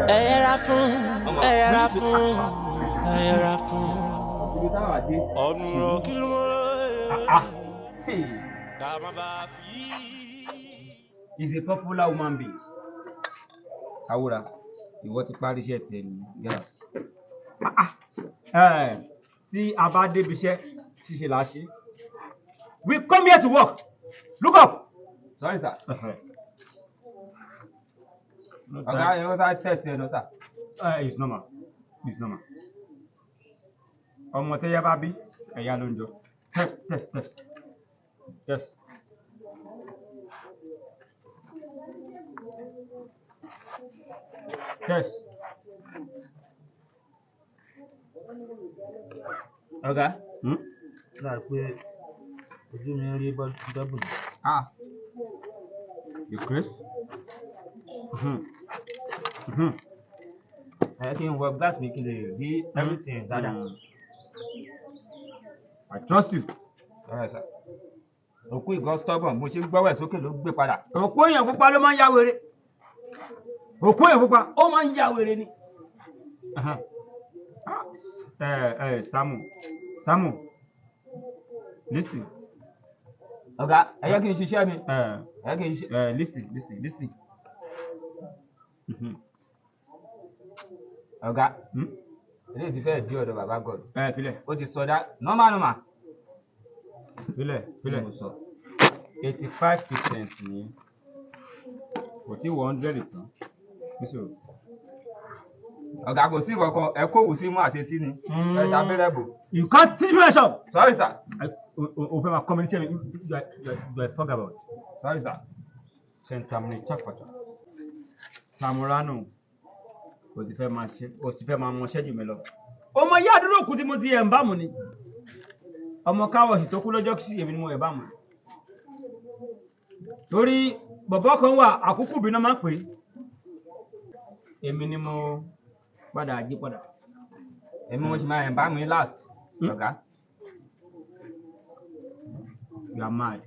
Ẹ yẹra fún, ẹ yẹra fún, ẹ yẹra fún. Ọ̀nùrọ̀ kí ló mọ̀ ká má bàa fi. Is a popular woman being. Awúra, ìwọ ti parí iṣẹ́ tiẹ̀ nìyẹn. Tí a bá débi iṣẹ́, ṣíṣe là á ṣe. We come here to work. Look up. Sorry, sir. Ọ̀gá, ẹ wọ́n sáré test ẹ̀ náà, sir. It's normal. It's normal. Ọmọ tẹ́yà bá bí, ẹ̀yà ló ń jọ. Test, test, test. Test. Test. Ọ̀gá. Láì pé ojú mi ń rí dọ́bù. Ah. You Chris? Ẹ kí n wọ glass mi kí n lè rí everything dáadáa. I trust you. All right, sir. Òkú ìgò stubborn, mo ṣe ń gbọ́wọ́ ẹ̀ sókè ló gbé padà. Òkú èèyàn pupa ló máa ń ya wèrè. Òkú èèyàn pupa ó máa ń ya wèrè ni. Samu, Samu, listen. Ọ̀gá, ẹ jẹ́ kí n ṣiṣẹ́ mi. Ẹ jẹ́ kí n ṣiṣẹ́. Listen, listen, listen. Ọ̀gá, eléyìí ti fẹ́ di ọ̀dọ̀ bàbá God. Filẹ̀. Ó ti sọdá normal normal. Filẹ̀, filẹ̀. 85% ni kò tí wọ 100 tán. Nísòro. Ọ̀gá kò sí kankan, ẹ kó òwú sí mú àti etí ni. Ẹ ta abẹ́rẹ́ bò. You can't teach me shop. Sorry, sir. O fẹ́ máa kọ́ mi níṣẹ́ mi, you are talk about. Sorry sir, Sentamini Chapata, Samurano, o ti fẹ́ máa ṣe, o ti fẹ́ máa mọṣẹ́ jù mí lọ. Ọmọ yá àdúrà òkú tí mo ti ẹ̀ ń bá mu ni. Ọmọ káwọ̀sì tó kú lọ́jọ́ sí èmi ni mo ẹ̀ bá mu. Torí bọ̀bọ́ kan wà, àkókò bí náà máa ń pè é. Èmi ni mo padà jí padà. Èmi mo ṣì máa ẹ̀ bá mi last, ọ̀gá. You are mad.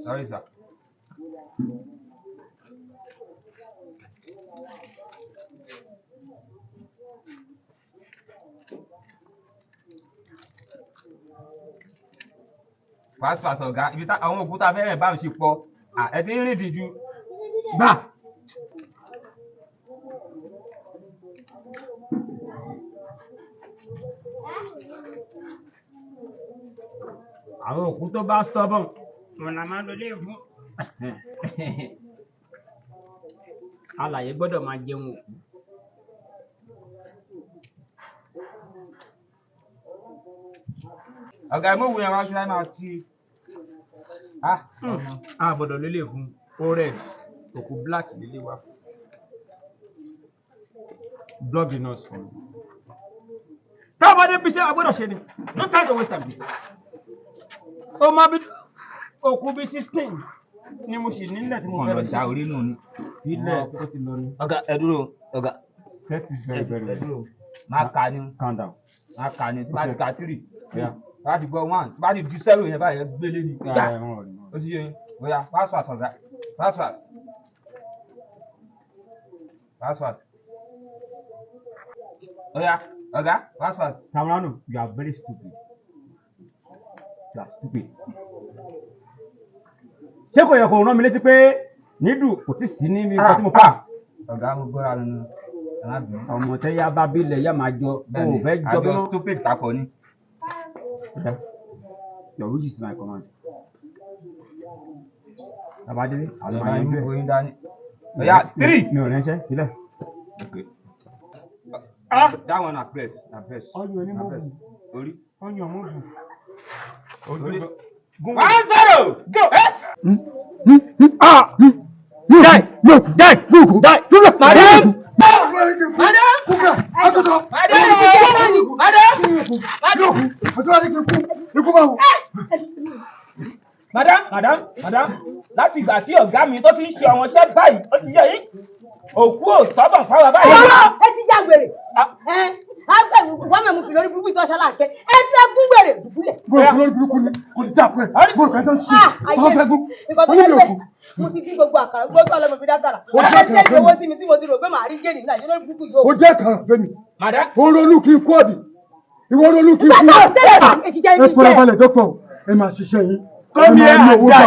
Sorry sir. Fast fast ọ̀gá, ibi tá àwọn òkúta fẹ́rẹ̀ bá mi ṣe pọ̀, ẹ ti ń rìn dìjú. Gbà! Àwọn òkú tó bá stubborn, wọn la máa ń lọlé fún. Alàyè gbọ́dọ̀ máa jẹun òkú. Ọ̀gá ẹ mú òun yẹn wá sí láì máa ti. A gbọ́dọ̀ lélẹ̀ fún ó red, òkú black lélẹ̀ wá fún. Block the nose for me. Tá a bá dé bíṣẹ́, a gbọ́dọ̀ ṣe ni. No time to waste time, please. Ó máa bí òkú bí 16 ni mo sì nílẹ̀ tí mo fẹ́ lọ já orí nù ni. Ilẹ̀ ó ti lọ ni. Ọ̀gá ẹ dúró, ọ̀gá. Set is very very well. Má kà ni. Calm down. Má kà ni, tí bá ti kà 3, 2, bá ti gbọ́ 1, tí bá ti ju 0 yẹn báyìí gbélé ni. Ó ti yé yín. Bóyá fast fast ọ̀gá, fast fast. Fast fast. Oya, ọ̀gá, fast fast. Samurano, you are very stupid. You are stupid. Ṣé kò yẹ kó rán mi létí pé nídùú kò tí sí níbi nǹkan tí mo pass? Ọ̀gá mo gbọ́ra nínú. Ọmọ tẹ́ yá bá bílẹ̀ yá máa jọ. O fẹ́ jọ bí àjọ stupid papọ̀ ni. Your wish is my command. Babadele, àwọn ọmọ yẹn bẹ́ẹ̀. Dání. Oya, 3. Mi ò ránṣẹ́, sílẹ̀. Ah! That one na press, na press. Ọyàn ni mo bù. Orí. Ọyàn mo bù. Orí. 1 0 go! Ah! Die! Die! Die! Madam! Madam! Madam! Madam! Madam, madam, madam, láti ìgbà tí ọ̀gá mi tó ti ń ṣe àwọn iṣẹ́ báyìí, ó ti yé yín, òkú ò stubborn fáwa báyìí. Ẹ ti já wèrè. Wọ́n mọ̀ mú fi lórí burúkú ìtọ́ṣà láàkẹ́. Ẹ ti gún wèrè dùbúlẹ̀. Mo rò lórí burúkú ni kò ní dà fún ẹ. Mo rò kẹ́tọ́ ṣe. Ọmọ fẹ́ gún. Nǹkan tó yẹ pé mo ti dín gbogbo àkàrà gbogbo ọlọ́mọ fi dákàrà. Ó jẹ́ àkàrà fún mi. Owó sí mi tí mo ti rò pé màá rí géènì náà lórí burúkú yóò. Ó jẹ́ àkàrà fún mi. Madam. Ó ronú kí n kú ọ̀bì. Ìwọ ronú kí n kú. Ẹ farabalẹ̀ dọ́kítọ̀, ẹ máa ṣiṣẹ́ yín. Ẹ máa ní owó gbà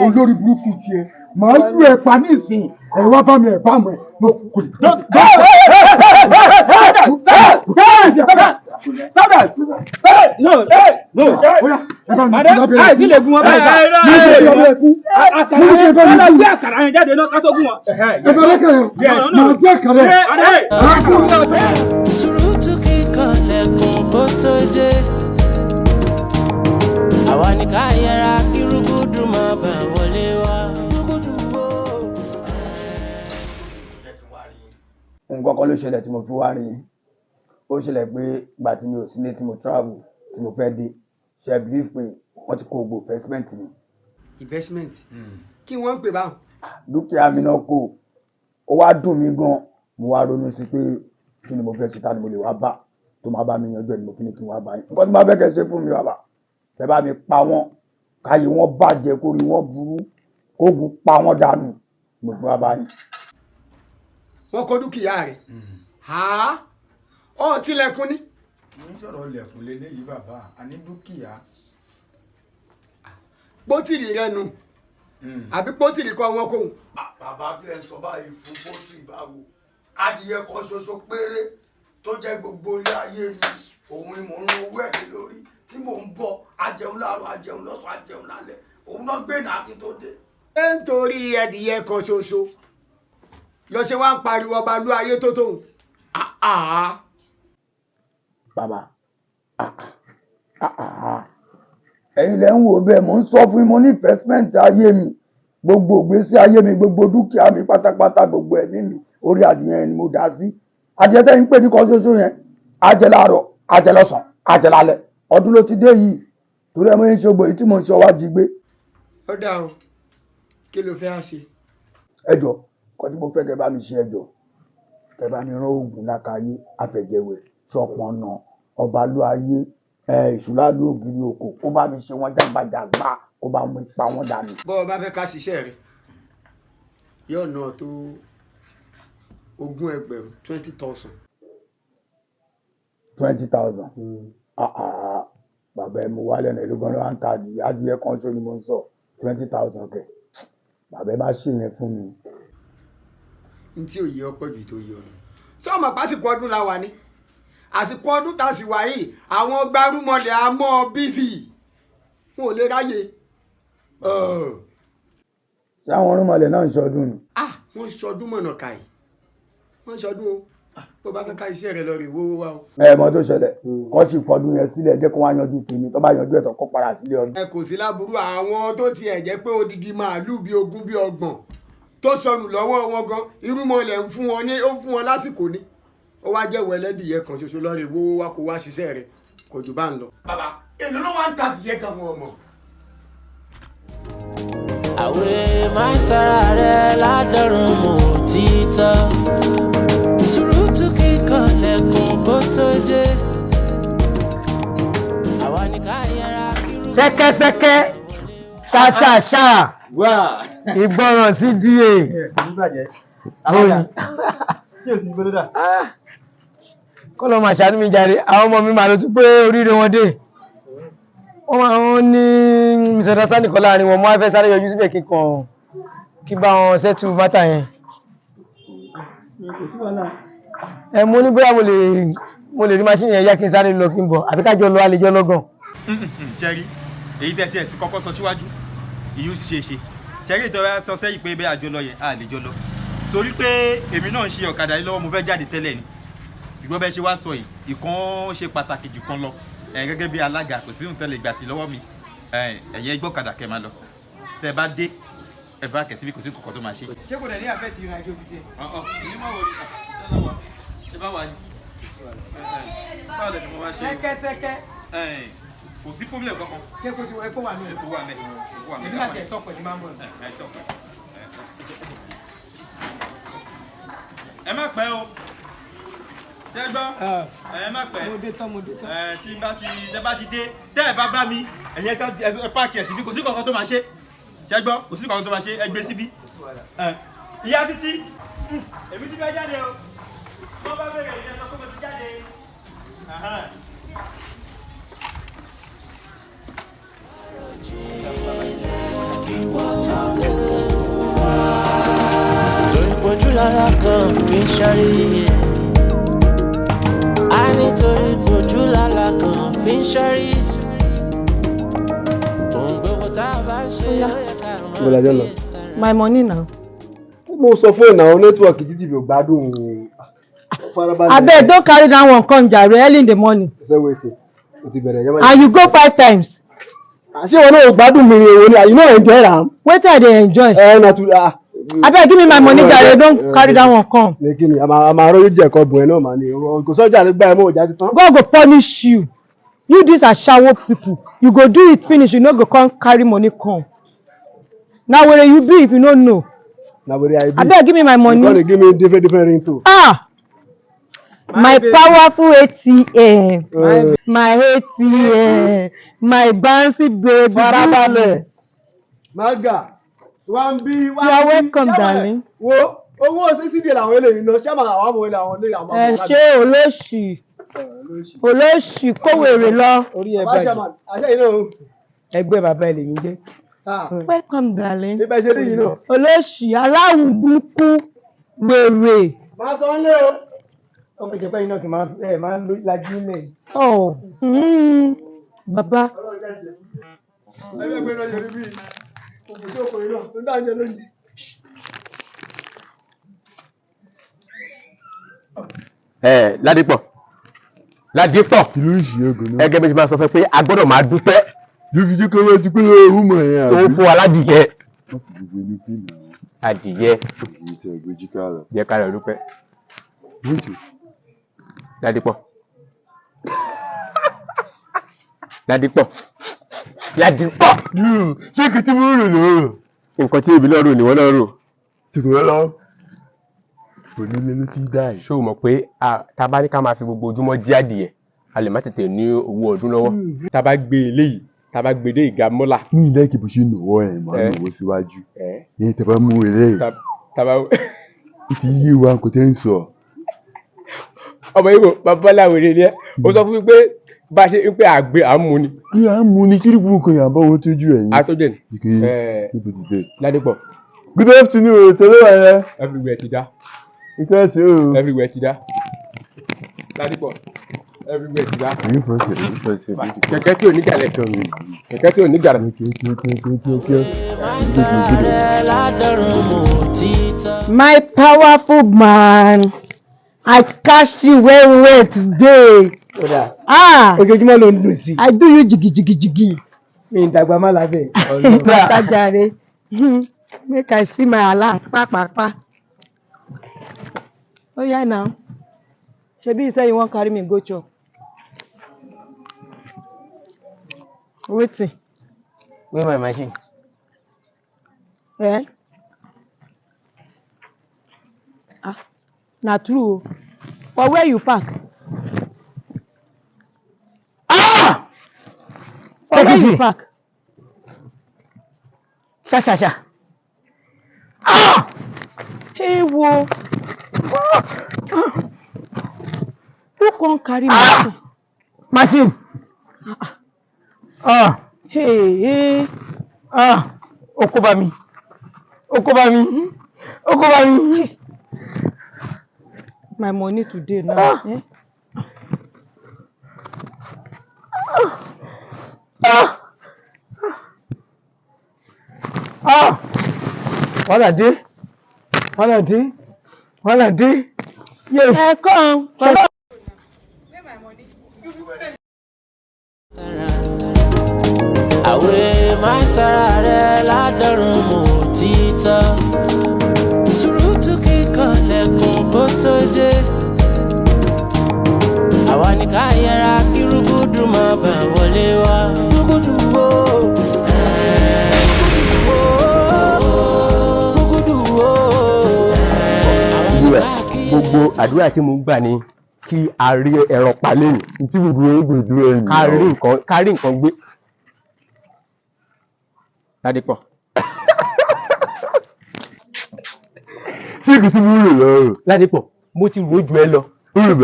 olórí burúkú tiẹ̀. Màá lù ẹ pa ní ìsìn. Ẹ wá bá mi ẹ̀ bá mi ẹ̀. Madam, àìsí lè gún wọn báyìí. Àkàrà gbé àkàrà yẹn jáde náà ká tó gún wọn. Sùúrùtù kíkan lẹ̀kùn bó tó dé. Àwa ni ká yẹra kí rúgúdù má bà wọlé wá. Rúgúdù wò. Nǹkan kan ló ṣẹlẹ̀ tí mo fi wá rí yín. Ó ṣẹlẹ̀ pé ìgbà tí mi ò sílé tí mo travel tí mo fẹ́ dé, ṣe believe pé wọ́n ti kó gbogbo investment mi. Investment? Kí wọ́n ń pè báwọn? Dúkìá mi náà kó, ó wá dùn mí gan. Mo wá ronú sí pé kí ni mo fẹ́ ṣe, ta ni mo lè wá bá tó máa bá mi yanjú ẹ̀ ni mo fi ní kí n wá bá yín. Nǹkan tí mo bá fẹ́ kẹ́ ṣe fún mi bàbá, ẹ bá mi pa wọ́n, káyé wọ́n bàjẹ́, kórí wọ́n burú, kógun pa wọ́n dànù, mo fi wá bá yín. Wọ́n kó dúkìá rẹ̀. Ó tilẹ̀kùn ni. Mo ń sọ̀rọ̀ lẹ̀kùn leléyìí bàbá, àní dúkìá. Pótìrì rẹ nu àbí pótìrì kọ wọn kóhun. Bàbá tilẹ̀ sọ báyìí fún pótìrì báwo, adìyẹ kan ṣoṣo péré tó jẹ́ gbogbo ilé ayé mi, òun ni mò ń ro owó ẹ̀ lé lórí tí mò ń bọ̀, ajẹun láàárọ̀, ajẹun lọ́sàn-án, ajẹun lálẹ́, òun náà gbé náà kí n tó dé. Ṣé nítorí adìyẹ kan ṣoṣo lọ ṣe wá ń pariwo ọba lú ayé tó tóun? Bàbá, Ẹ̀yin lẹ ń wò bẹ́ẹ̀, mò ń sọ fún yín, mo ní investment ayé mi, gbogbo ìgbésí ayé mi, gbogbo dúkìá mi pátápátá, gbogbo ẹ̀mí mi, orí adìyẹ yẹn ni mo dá sí. Adìyẹ tẹ́yìn pè ní kan ṣoṣo yẹn, á jẹ láàárọ̀, á jẹ lọ́sàn-án, á jẹ lálẹ́. Ọdún ló ti dé yìí, torí ẹ mọ̀ ń ṣe gbòòyì tí mò ń ṣe ọwá jí gbé. Ó dà o, kí ló fẹ́ á ṣe? Ẹ jọ, kọ́ tí mo fẹ́ kẹ́ bá mi ṣe, ẹ jọ, kẹ́ bá mi rán oògùn lákàáyé, àfẹ̀jẹ̀wẹ̀, ṣọpọ̀nà, ọbalúayé, ìṣúlálú ògiri òkò, kó bá mi ṣe wọ́n jágbajàgba, kó bá mi pa wọ́n dànù. Bọ́ ọ bá fẹ́ ká ṣiṣẹ́ rẹ̀, yóò ná ọ tó 20,000, 20,000. 20,000? Bàbá ẹ, mo wálẹ̀ náà, èló gan ló wá ń ta adìyẹ? Adìyẹ kan ṣo ni mo ń sọ, 20,000 kẹ̀? Bàbá ẹ, má ṣe yẹn fún mi. N tí ò yẹ ọpọ jù tó yẹ ọ lọ. Sọ ma pásìkò ọdún la wà ní àsìkò ọdún tá a sì wà yìí, àwọn gbárùmọ̀lẹ̀ á mọ́ ọ bísí, wọn ò lè ráyè. Ṣé àwọn irúnmọlẹ̀ náà ń ṣọdún ni? Ah, wọ́n ń ṣọdún mọ̀nà kàì, wọ́n ń ṣọdún o. Bó bá fẹ́ ká iṣẹ́ rẹ lọ rè wówó wá o. Ẹ mọ tó ṣẹlẹ̀, kọ́ sì fọdún yẹn sílẹ̀, jẹ́ kó wá yanjú tèmi, tó bá yanjú ẹ̀ tán, kó padà sílé ọdún. Ẹ kò sí láburú, àwọn tó tiẹ̀ jẹ́ pé odidi màálù bíi 20 bíi 30 tó sọnù lọ́wọ́ wọn gan, irúnmọlẹ̀ ń fún wọn ní, ó fún wọn lásìkò ni. Ó wá jẹ́wọ́ ẹlẹ́dìyẹ kan ṣoṣo, lọ́ọ́ rè wówó wá kó wá ṣiṣẹ́ rẹ, kò jù bá ń lọ. Bàbá, èlò ló wá ń ta adìyẹ gan wọn mọ̀. Àwẹ̀ máa ń sára rẹ̀ ládọ́rùn mọ́ títọ́. Sùúrùtù kíkan lẹ́kùn bó tó dé. Àwa ní ká yẹra kírú. Ṣẹ́kẹ́ṣẹkẹ̀ ṣàṣàṣà, ìgbọràn sí díè. Tí o sì gbọ́dọ̀ dà. Kọ́ ló máa ṣàánú mi jàre, àwọn ọmọ mi máa lọ tún pé oríire wọn dé. Wọ́n máa ń ní misunderstanding kan láàrin wọn, mo á fẹ́ sáré yọjú síbẹ̀ kí n kàn kí bá wọn settle matter yẹn. Kò sí wàhálà. Ẹ mo ní bóyá mo lè rí machine yẹn yá, kí n sáré lọ kí n bọ̀, àbí kájọ lọ, àlejò lọ́gàn. Ṣẹ́rí èyí tẹ́ ṣe ẹ̀sìn kọ́kọ́ sọ síwájú, ìyún ṣe ṣe ṣẹ́rí ìtọ́ra sọ sẹ́yìn pé bẹ́ẹ̀ àjọ lọ yẹn, a lè jọ lọ, torí pé èmi náà ń ṣe ọ̀kadà yìí lọ́wọ́, mo fẹ́ jáde tẹ́lẹ̀ ni. Ṣùgbọ́n bẹ́ẹ̀ ṣe wá sọ yìí, ìkan ṣe pàtàkì jù kan lọ. Ẹ̀ gẹ́gẹ́ bí alága, kò sí tẹ́lẹ̀ ìgbà tí lọ́wọ́ mi. Ẹ̀yẹ gbọ́kadà kẹ́ máa lọ, tẹ́ bá dé, ẹ bá kẹ̀ síbi, kò sí nǹkan tó máa ṣe. Ṣé kò dẹ̀ ní àfẹ́ ti ìrìn àjò títí ẹ̀? Ọ̀ọ́ ìyẹn máa wọ ẹ bá wà ní. Báwo lẹ ni mo máa ṣe? Ṣẹ́kẹ́ṣẹkẹ̀. Kò sí problem kankan. Ṣé kò ti wọ epo wà ní? Epo wà mẹ́. Epo wà mẹ́. Èmi láti ẹ̀tọ́ pẹ̀ ní máa ń bọ̀. Ẹ tọ́ pẹ̀. Ẹ má pẹ́ o. Ṣé gbọ́? Ẹ má pẹ́. Mo dé tán, mo dé tán. Ẹ tí n bá ti tẹ bá ti dé, tẹ́ ẹ bá bá mi, ẹ̀yin ẹ páàkì ẹ̀ síbí, kò sí kankan tó máa ṣe. Ṣé gbọ́? Kò sí kankan tó máa ṣe, ẹ gbé síbí. Ìyá Títí, èmi ti fẹ́ jáde o. Wọ́n bá bẹ̀rẹ̀ ìyẹn sọ pé mo ti jáde. Torí pojú lára kan fi ń ṣọ́rí. A nítorí pojú lára kan fi ń ṣọ́rí. Ohun gbogbo tá a bá ń ṣe, ó yẹ ká máa Mo lajọ lọ. My money now. Mo sọ fóònù àwọn network GTB ò gbádùn o. Farabalẹ̀. Abeg, don carry that one come jare, early in the morning. Ṣé wetin? O ti bẹ̀rẹ̀ yẹ́mọ̀. And you go five times. Ṣé wọn náà ò gbádùn mi ni, èwo ni? You no enjoy am? Wetin I dey enjoy? Ẹ na tu ah. Abeg, give me my money jare, don carry that one come. Ní kí ni? A máa rójú jẹ̀kọ bùn ẹ̀ náà mà ní. Kò sọ́jà ló gbá ẹ mọ́ ọjà ti tán. God go punish you. You dis ashawo people, you go do it finish, you no go come carry money come. Na were you be if you no know. Na were I be. Abeg, give me my money. You come dey give me different different ringtone. Ah! My powerful ATM, my ATM, my bouncy baby. Farabalẹ̀. Maga, wá ń bí wá You are ń bí. welcome, darling. Wo owó sísídìí làwọn eléyìí lọ, ṣé àwọn àwọn ilé àwọn ilé àwọn. Ẹ ṣé, olóṣì olóṣì, kówèrè lọ. Orí ẹ bàjẹ́. Àṣẹ yìí náà o. Ẹgbẹ́ bàbá ẹ lèmi jẹ́. Welcome, darling. Ibẹ̀ ṣe rí yìí náà. Olóṣì aláwùn burúkú, wèrè. Máa sọ ń lé o. Ọmọ ìjẹpẹ́ yìí náà kì í máa ẹ máa ń lajú ilẹ̀. Oh, bàbá. Ẹgbẹ́ pé náà yẹrí bí òkú tó kò yìí náà tó ń dájẹ́ lónìí. Ẹ Ládìpọ̀, Ládìpọ̀, Kí ló ń ṣe é gan-an? Ẹgẹ́ bí ṣe máa sọ fẹ́ pé a gbọ́dọ̀ máa dúpẹ́. Ló fi jẹ́ kó wá ti pé lọ́wọ́ woman yẹn Tó àbí? fún wa ládìyẹ. Adìyẹ. Èyí tẹ̀ gbójú ká lọ. Jẹ́ ká lọ dúpẹ́. Ládìpọ̀. Ládìpọ̀. Ládìpọ̀. Ṣé kí tí mo rò lò ó? Nǹkan tí èmi náà rò ni wọ́n náà rò. Ṣùgbọ́n lọ. Onílé ló ti dá yìí. Ṣé o mọ̀ pé tá a bá ní ká máa fi gbogbo ojúmọ́ jí adìyẹ, a lè má tètè ní owó ọdún lọ́wọ́. Tá a bá gbé eléyìí, tá a bá gbé dé ìga mọ́là. Ní ilé kìí bó ṣe nà ọwọ́ ẹ̀ máa nà ọwọ́ síwájú. Ìyẹn tẹ bá mú eléyìí. Tá a bá Ó ti yé wa kò tẹ́ ń sọ. Ọmọ Ìgbò, babaláwo ni ẹ. Ó sọ fún mi pé bá a ṣe ń pé àgbẹ̀ à ń mu ni. Kí à ń mu ni kí gbogbo nǹkan yàn bá wọn tójú ẹ̀ ní. Atọ́jú ẹ̀ ní. Níbo ti dé? Ládìpọ̀. Good afternoon, tẹ́lẹ̀ wà yẹn. Everywhere ti dá. Ìkẹ́ ṣe o. Everywhere ti dá. Ládìpọ̀. Everywhere ti dá. Èyí fẹ́ ṣe, èyí fẹ́ ṣe. Kẹ̀kẹ́ tí ò ní gàlẹ̀. Kẹ̀kẹ́ tí ò ní gàlẹ̀. My powerful man, I catch you well well today. Ah! Ojoojúmọ́ ló ń dùn sí. I do you jigi jigi jigi. Mi ì dàgbà má lábẹ́. Bàtà. Make I see my alert pápápá. Oh yeah now. Shebi you say you wan carry me go chop. Wetin? Where my machine? Eh? Ah, na true o. For where you park? Ah! For where you Secretary. park? Ṣá ṣá ṣá. Ewo. Who come carry machine? Machine. Ah. Hey, hey. Ah. Ó kó bá mi. Ó kó bá mi. Ó kó bá mi. My money today now. Eh? Ah. Ah. Wàhálà dé. Wàhálà dé. Wàhálà dé. Yes. Ẹ kàn. Àwẹ̀ máa sára rẹ̀ ládọ́rùn mú títọ́. Sùúrùtù kíkan lẹ̀kùn bó tó dé. Àwa ní ká yẹra kí rúgúdù má bà wọlé wá. Rúgúdù wo? Rúgúdù wo? Rúgúdù wo? Àdúrà, gbogbo àdúrà tí mo ń gbà ni kí a rí ẹran pa lẹ́nu. Tí gbogbo ogun dúró ẹ̀yìn. Ká rí nǹkan gbé. Ládìpọ̀. Ṣé kìí tí mo rò lọ́rùn? Ládìpọ̀, mo ti rò ju ẹ lọ.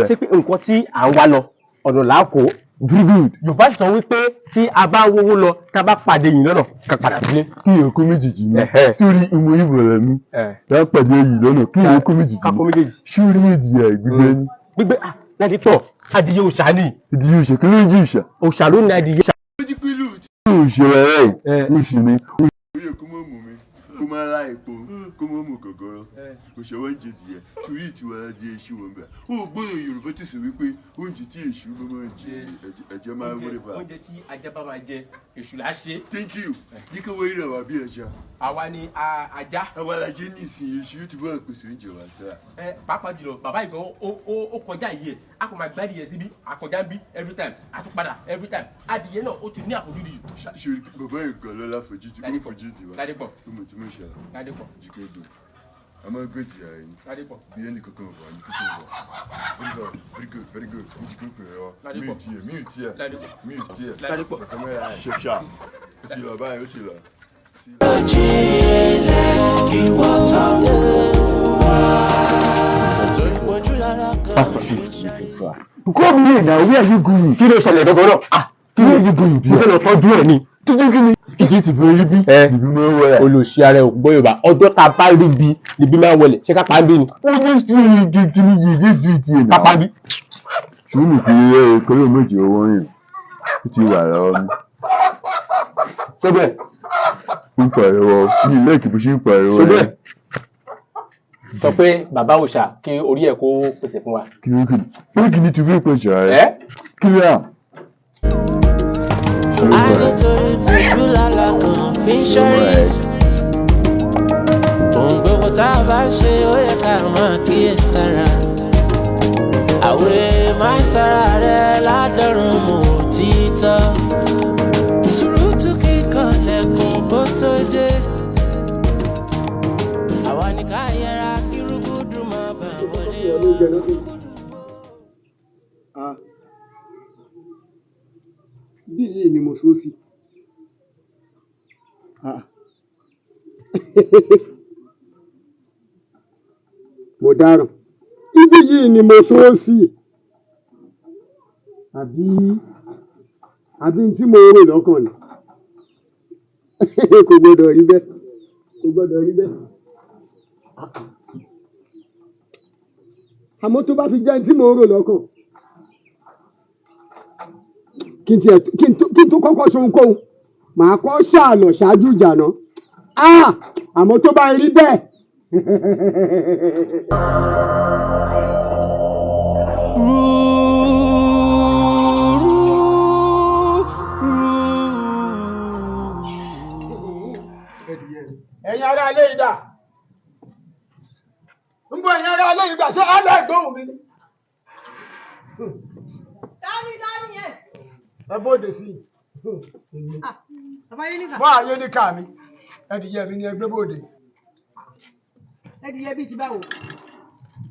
Ṣé pé nǹkan tí à ń wá lọ, ọ̀nà là á kó. Yorùbá sọ wípé tí a bá wówó lọ, tá a bá pàdé yìí lọ́nà, ká padà sílé. Kí èèyàn kó méjèèjì ní. Sórí ìmọ̀ ìbò rẹ̀ mi. Tá a pàdé yìí lọ́nà, kí èèyàn kó méjèèjì Ká kó méjèèjì. Sórí èdè gbígbé ní. Gbígbé Ládìpọ̀, adìyẹ òòṣà ni. Adìyẹ òòṣà, kí ló ń jẹ òòṣà? Òòṣà ló ní adìyẹ. Òòṣà rẹ̀ òòṣà ni. Ó yẹ kó mọ̀ mú mi, kó má ra epo, kó mọ̀ mú gọ̀gọ̀rọ̀, kò ṣe oúnjẹ dìé, torí ìtura di èṣù wọn bẹ̀. Ó gbọ́dọ̀ Yorùbá ti sọ wípé oúnjẹ tí èṣù bá máa jẹ ẹ̀jẹ̀ máa wọlé fa. Oúnjẹ tí ajá bá máa jẹ, èṣù là á ṣe. Thank you. Jíkẹ́ wọ́n rí àwa bí ẹja. Àwa ni ajá. Àwa la jẹ́ ní ìsìn èṣù yóò ti bá pèsè oúnjẹ wa sára. Ẹ pàápàá jùlọ bàbá ìgbọ́n ó kọjá yìí ẹ̀ a kò máa gbá adìyẹ síbí àkọjá ń bí every time a tún padà every time adìyẹ náà ó ti ní àfojúdi jù. Ṣé bàbá ìgbà lọ́la fojúdi ó fojúdi wa? Ládìpọ̀. Ó mọ̀ tí mo ṣe àlọ́. Ládìpọ̀. Jíkẹ́ gbé. A máa gbé tìyà yẹn. Ládìpọ̀. Bí ẹnì kankan wà ní kíkọ́ wà. Very good, very good, very good. Mo ti kó pè é wa. Mi ò tiẹ̀, mi ò tiẹ̀. Ládìpọ̀. Mi ò tiẹ̀. Ládìpọ̀. Ṣe ṣá. Ó ti lọ báyìí, ó ti lọ. Jinlẹ̀ kí wọ́n tó mú wá. Torí pojú lára kan kì í ṣe. Come here now, where are you going? Kí ló ṣẹlẹ̀ gangan náà? Ah, Kí ló yẹ going? Mo fẹ́ lọ tọ́jú ẹ̀ ni. Tọ́jú kí ni? Ìdí ti fẹ́ rí bí. Ìbí máa ń wọlé. Olùsí ara ẹ̀ ò gbọ́ Yorùbá. Ọjọ́ tá a bá rí bí níbí máa ń wọlé. Ṣé ká pa á bí ni? Ó ní sí ìdí tí ní yìí sí ti ẹ̀ náà. Ká pa á bí. Ṣùgbọ́n mi fi ẹ kọ́lọ́ méjì owó rìn. Ó ti wà lọ́wọ́ mi. Ṣé bẹ́ẹ̀? Ó ń pariwo. Mi ì lẹ́ẹ̀kì bó ṣe ń pariwo. Ṣé bẹ́ẹ̀? Sọ pé bàbá òòṣà kí orí ẹ̀ kó pèsè fún wa. Kí ló kì í? Ó kì í ní ti fi pèsè rẹ̀. Ẹ́ Kí ló yà? A nítorí ojú lálá kan fi ń ṣọ́rí. Ohun gbogbo tá a bá ń ṣe ó yẹ ká máa kíyèsára. Àwẹ̀ máa sára rẹ̀ ládọ́rùn mọ́ títọ́. Sùúrùtù kíkan lẹ́kùn bó tó dé. Àwa ní ká yẹra kí rúgúdù má bà wọlé o. Bí yìí ni mo sọ sí. Mo dáràn. Ibi yìí ni mo sọ sí. Àbí tí mo rò lọ́kàn ni. Kò gbọdọ̀ rí bẹ́ẹ̀. Kò gbọdọ̀ rí bẹ́ẹ̀. Àmọ́ tó bá fi jẹ́ tí mo rò lọ́kàn. Kí n tó kọ́kọ́ ṣe ohunkóhun, màá kọ́ ṣàlọ̀ ṣáájú ìjà náà. Àmọ́ tó bá rí bẹ́ẹ̀. Ẹ̀yin ará ilé ìdá, ń bọ̀ ẹ̀yin ará ilé ìgbà ṣé aláìgbóhùn mi ni. Dání dání yẹn. Ẹ bóde sí i. Mọ àyè ní ká mi, ẹdìyẹ mi ni ẹ gbé bóde. Ẹdìyẹ bíi ti báwo?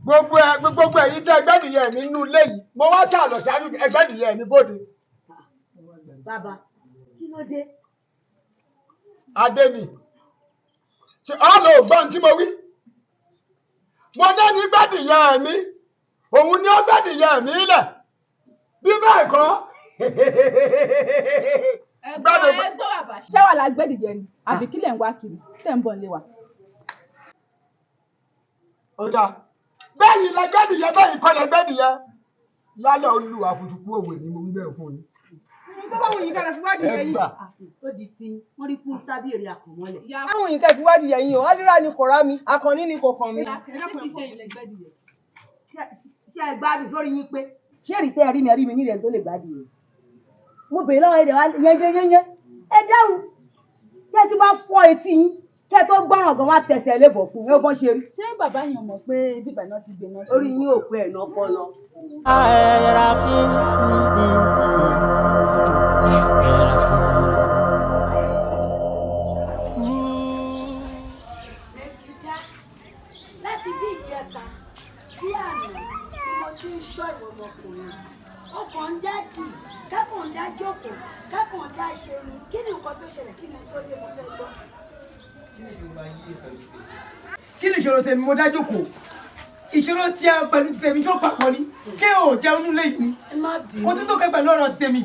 Gbogbo ẹ̀yin tẹ́ ẹgbẹ́dìyẹ mi nínú ilé yìí, mo wá ṣàlọ̀ ṣáájú ẹgbẹ́dìyẹ mi bóde. Bàbá, kí ló dé? Adé mi, ṣe ọ́ lò gbọ́n tí mo wí? Mo dé ní gbẹ́dìyẹ mi, òun ni ó gbẹ́dìyẹ mi lẹ̀. Bí bẹ́ẹ̀ kọ́. Ẹgbọ́n bàbá, ṣé wàá la gbẹ́dìyẹ ni? Àbí kílẹ̀ ń wá kiri? Tẹ̀ ń bọ̀ nílé wa. Ó dáa. Bẹ́ẹ̀ni la gbẹ́dìyẹ, bẹ́ẹ̀ni kọ́ la gbẹ́dìyẹ. Lálẹ́ olúwa kùtùkù òwe ni mo wí bẹ́ẹ̀ fún yín. Tó bá wù yín ká lọ fi wádìí yẹn yín. Ó di ti wọ́n rí kún tábí èrè àkànmọ́lẹ̀. Báwo yín ká fi wádìí yẹn yín o, Alíra ni kò rá mi, Akànní ni kò kàn mí. Ṣé ẹ gbádùn lórí yín pé ṣé èrì tẹ́ ẹ rí mi ẹ rí mi nílẹ̀ tó lè gbádùn yìí? Mo bèèrè lọ́wọ́ ẹ̀dẹ̀ wá yẹ́nyẹ́nyẹ́. Ẹ dáhùn. Ṣé ẹ ti bá fọ́ etí yín? Kẹ́ ẹ tó gbọ́ràn gan wá tẹ̀sẹ̀ lébọ̀ fún ẹ bọ́n ṣe rí. Ṣé bàbá yẹn mọ̀ pé bíbà náà ti gbé náà ṣe? Orí yín ò pé ẹ̀ náà kọ́ lọ. Ẹ yẹra fún. Yẹra fún. Mẹ́gídá, láti bí ìjẹta sí àná ni mo ti ń ṣọ́ ìwọ ọmọkùnrin. Ó kàn ń dá dì, kákàn ń dá jókòó, kákàn ń dá ṣe ni. Kí ni nǹkan tó ṣẹlẹ̀? Kí ni tó lé mo fẹ́ gbọ́? Kí ni ìṣòro tèmi? Mo dá jókòó. Ìṣòro tí a pẹ̀lú ti tèmi tó papọ̀ ni. Ṣé o jẹun nílé yìí ni? Ẹ má bínú. Kò tún tó kẹ́ pẹ̀lú ọ̀rọ̀ ti tèmi.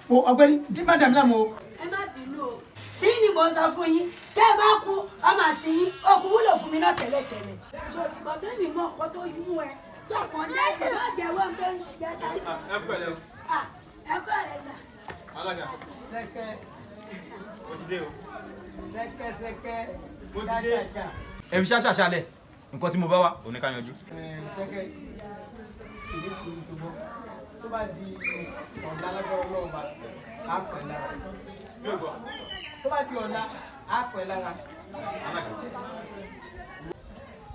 Ọ̀gbẹ́ni, dín má dàmí láàmú o. Ẹ má bínú o. Tí ni mo sọ fún yín, tẹ́ ẹ bá kú, ọmọ àti yín, òkú wúlò fún mi náà tẹ́lẹ̀tẹ́lẹ̀. Yóò ti gbọ́ tó mi mọ ọkọ tó mú ẹ, tó kàn dá ìgbẹ́ má jẹ́wọ́ tó ń ṣiṣẹ́ ká. Ẹ pẹ̀lẹ́ o. Ẹ kú ọ̀rẹ́ sà. Alága. Sẹ́kẹ́. Mo ti dé o. Sẹ́kẹ́ sẹ́kẹ́. Mo ti dé. Ẹ fi ṣáṣà ṣálẹ̀, nǹkan tí mo bá wá, òun ni ká yanjú. Sẹ́kẹ́, ṣèlú sùúrù tó gbọ́. Tó bá di ọ̀la lágbára Ọlọ́run bá, á pẹ̀ lára. Tó bá di ọ̀la, á pẹ̀ lára. Alága.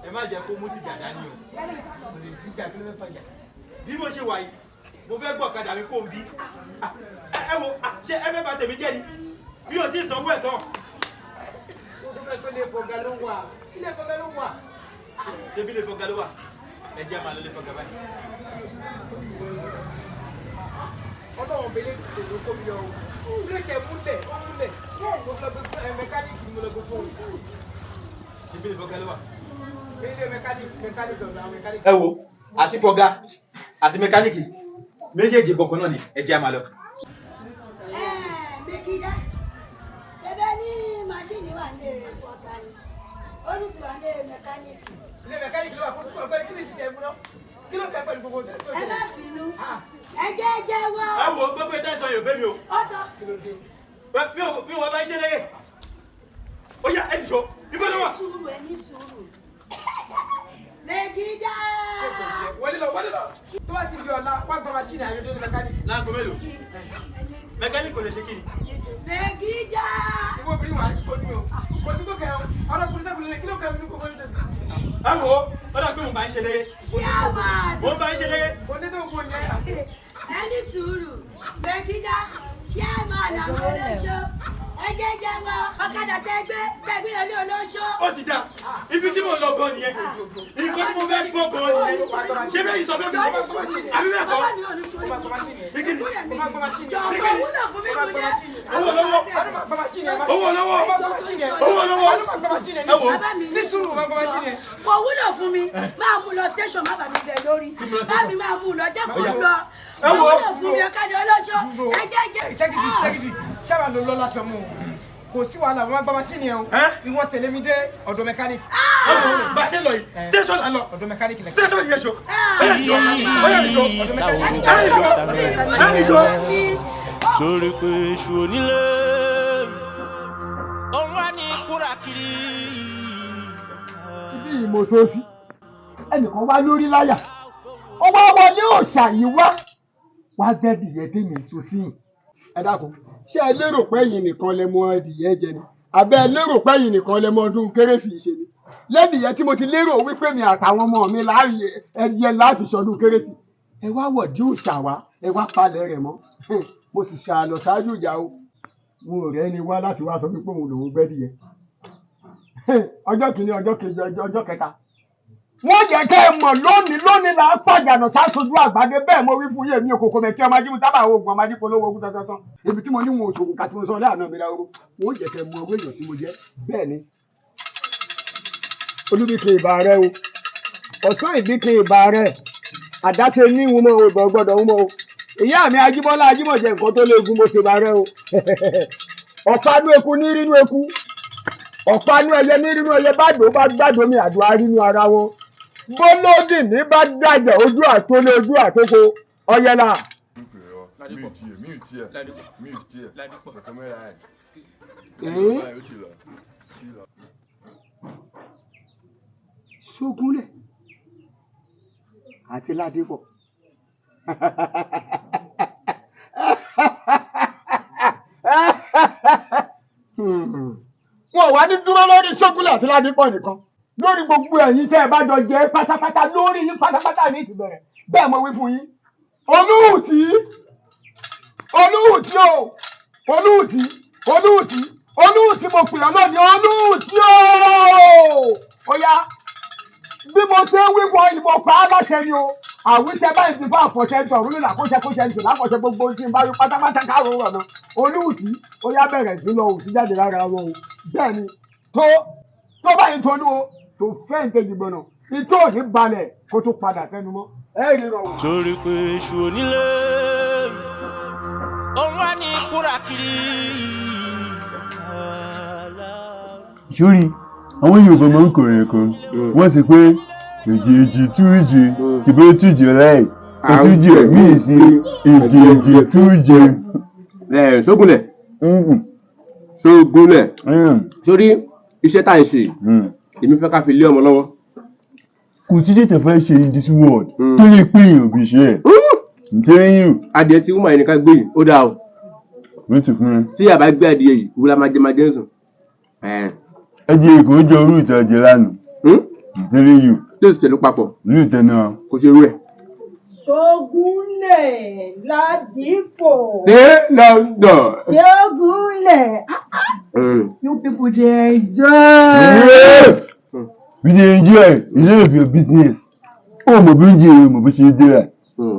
Ẹ má jẹ́ kó mú tìjà dání o. Kò lè tìjà, kí ló fẹ́ fàjà? Bí mo ṣe wà yìí, mo fẹ́ gbọ́ ọ̀kadà mi kó n bí. Ẹ wo, ṣé ẹ fẹ́ bà tèmi jẹ́ ni? Bí o ti sanwó ẹ̀ tán. Mo sọ fún ẹ pé ilé ìfọ̀gà ló wà. Ilé ìfọ̀gà ló wà. Ṣé bí ilé ìfọ̀gà ló wà? Ẹ jẹ́ máa lọ ilé ìfọ̀gà báyìí. Ọlọ́run bẹ̀lẹ̀ ló kó mi yọ o. Bírèkì ẹ̀ múlẹ̀, ó múlẹ̀. Mo lọ gbé fún mẹkáníìkì ni mo lọ gbé fún. Ṣé bí ilé ìfọ̀gà ló wà? Ilé mẹkáníìkì ọ̀dọ̀ àwọn mẹkáníìkì. Ẹ wo, àti fọ̀gà àti mẹkáníìkì méjèèjì kọ̀ọ̀kan náà ni ẹ jẹ́ máa lọ. Mẹ́gídá, ṣẹbẹ́ ní máṣíìnì wà ní fọ̀gà ni, ó ní ti wà ní mẹkáníìkì. Ilé mẹkáníìkì ló wà fún ọ̀gbẹ́ni, kí ni ìṣiṣẹ́ mú náà? Kí ló kẹ́ pẹ̀lú gbogbo tó ṣẹlẹ̀? Ẹ má bínú, ẹ jẹ́ jẹ́wọ́. Ẹ wo gbogbo ìtàn ìsọ yóò bẹ́ mi o. Ọ̀tọ̀. Mi ò wá bá iṣẹ́ lẹ́yìn. Ó yá ẹ nìṣó, ibo ló wà? Ẹ ní sùúrù, ẹ ní sùúrù. Mẹ́gídá. Wọlé lọ, wọlé lọ. Tó bá ti di ọ̀la, wá gba máṣíìnì àyọ̀dé ní mẹkáníìkì. Láago mélòó? Mẹkáníìkì kò lè ṣe kí ni. Mẹ̀gídà. Ìwọ obìnrin wà á kojú mi o. Kò sí tó kẹ o. Ọlọ́kùnrin sẹ́kùnrin lè kí ló kẹ mi ní kókó ní tèmi. Ẹ wo, ó dà pé mo bá ń ṣe léré. Chairman. Mo bá ń ṣe léré. Kò ní tó kó yẹn. Ẹni sùúrù. Mẹ̀gídà. Chairman àwọn olóṣó. Ẹ jẹ́ jẹ́ wọ ọ̀kadà tẹ́gbẹ́ tẹ́gbẹ́ lọ ní olóṣó. Ó ti dà, ibi tí mo lọ gan nìyẹn. Nǹkan tí mo fẹ́ gbọ́ gan nìyẹn. Ṣé bẹ́ẹ̀ yìí sọ fẹ́ mi? Àbí bẹ́ẹ̀ kọ́? Owó lọ́wọ́. Owó lọ́wọ́. Owó lọ́wọ́. Ẹ wo. Ní sùúrù, máa gbọ́ máṣíìnì ẹ̀. Kò wúlò fún mi, máa mú lọ station, má bà mí bẹ̀ lórí. Bá mi máa mú lọ, jẹ́ kó lọ. Ẹ Kò wo. wúlò fún mi, ọ̀kadà olóṣó. Ẹ jẹ́ jẹ́. Sẹ́kìtì, sẹ́kìtì, ṣáà ló lọ láti ọmú o. Kò sí wàhálà, wọ́n máa gbá máṣíìnì ẹ̀ o. Ìwọ tẹ̀lé mi dé ọ̀dọ̀ mẹkáníìkì. Ẹ wo, bá a ṣe lọ yìí, station là ń lọ. Ọ̀dọ̀ mẹkáníìkì lẹ. Station yẹn ṣo. Ẹ yẹ ṣo. Ó yẹ ṣo. Ẹ yẹ ṣo. Ẹ yẹ ṣo. Torí pé èṣù onílé òun wá ní kúrà kiri. Ibi ìmọ̀sọ́sí ẹnìkan wá lórí láyà, ó wá wọlé òòṣà yìí wá wá gbẹ́dìyẹ tèmi sọ sí yìí. Ẹ dákun, ṣé ẹ lérò pé ẹ̀yin nìkan lẹ mọ ẹdìyẹ jẹ ni, àbẹ́ ẹ lérò pé ẹ̀yin nìkan lẹ mọ ọdún kérésì ṣe ni? Lẹ́dìyẹ tí mo ti lérò wípé mi àtàwọn ọmọ mi láàyè ẹdìyẹ láti ṣọdún kérésì, ẹ wá wọ̀dí òòṣà wá, ẹ wá palẹ̀ rẹ̀ mọ́. Mo sì ṣàlọ̀ ṣáájú ìjà o, mo rẹ́ ni wá láti wá sọ wípé òun lòún gbẹ́dìyẹ. Ọjọ́ kìíní, ọjọ́ kejì, ọjọ́ kẹta, wọ́n jẹ́ kẹ́ ẹ mọ̀ lónìí lónìí là ń pàjànà tá a sojú àgbàdo. Bẹ́ẹ̀ mo wí fún yèmí òkòkò mẹ́kí ọmọ ajímú tábà oògùn ọmọ ajípo lówó ogun tọ́tọ́tọ́ ibi tí mo ní wọn òṣòwò kàtí mo sọ láàánú mi láwòrán. Wọ́n jẹ́ kẹ́ ẹ mọ owó èèyàn tí mo jẹ́. Bẹ́ẹ̀ ni olúbíkì ìbà rẹ o, ọ̀sán ìbíkì ìbà rẹ, àdáṣe ní ìwọ̀n mọ́ o, ìbọn gbọ́dọ̀ ń mọ́ o. Ìyá mi Ajíbọ́lá Ajímọ̀jẹ nǹkan tó léegun, mo ṣe bá rẹ o. Ọ̀pánú eku ní rínú eku, ọ̀pánú ẹyẹ ní rínú ẹyẹ, bá dò bá gbàdó mi àdó arínú ara wọn. Bólódì ní bá dàjẹ́ ojú àtólé ojú àtókò ọyẹlà. Mi ì tiẹ̀, mi ì tiẹ̀, kẹ̀kẹ́ ẹ̀. Ó ti lọ. Ṣógúnlẹ̀ àti Ládépọ̀. Wọn ò wá ní dúró lórí Ṣógúnlẹ̀ àti Ládépọ̀ nìkan, lórí gbogbo ẹ̀yin tẹ́ ẹ bá jọ jẹ́ pátápátá, lórí yín pátápátá ní ìtìbẹ̀rẹ̀. Bẹ́ẹ̀ mo wí fún yín. Olúùtí, Olúùtí o, Olúùtí, Olúùtí, Olúùtí, mo pè ọ́ lónìí, Olúùtí o. Ó yá, bí mo ṣe ń wíwọ ìmọ̀ pa á láṣẹ ni o. Àwíṣẹ báyìí ti fún àfọ̀ṣẹ ń tọ̀rọ̀ nílà kóṣẹ kóṣẹ ń tò láfọ̀ṣẹ gbogbo tí ń bá wí pátápátá káàró rọ̀ náà. Olúùtí, ó yá, bẹ̀rẹ̀ sí lọ òtí jáde lára wọn o. Bẹ́ẹ̀ ni tó tó báyìí tolú o, tó fẹ́ ń tẹ́jú gbọ̀nà ìtò òní balẹ̀ kó tó padà sẹ́nu mọ́ ẹ rí rọ̀ wò. Torí pé èṣù onílé òun wá ní kúrà kiri. Sórí àwọn Yorùbá máa ń kọrin kan, wọ́n sì pé èjì èjì tújì tìbí tújì rẹ̀ ètújì míì sí èjì èjì tújì. Ẹ Ṣógúnlẹ̀, Ṣógúnlẹ̀, sórí iṣẹ́ tá à ń ṣe yìí, èmi fẹ́ ká fi lé ọmọ lọ́wọ́. Kò sí tètè fẹ́ ṣe in this world tó lè pín èèyàn bí iṣẹ́ ẹ̀ ntẹ́yìn. Adìẹ tí wúmọ̀ yẹn ni ká gbé yìí, ó dáa o. Wọ́n ti fún mi. Tí a bá gbé adìẹ yìí, wúlá máa jẹ máa jẹ ń sùn. Ẹ jẹ́ èkó jọ orú ìta jẹ lánàá. Ntẹ́yìn yìí. Taste tẹ̀lé papọ̀. Ní ìtẹ́ náà. Kò ṣe irú ẹ̀. Ṣógúnlẹ̀ Ládìpọ̀. Dé London. Ṣógúnlẹ̀. You people dey enjoy. We dey enjoy. It's none of your business. Ó mọ̀ bí oúnjẹ èrè mọ̀ bó ṣe dé rà.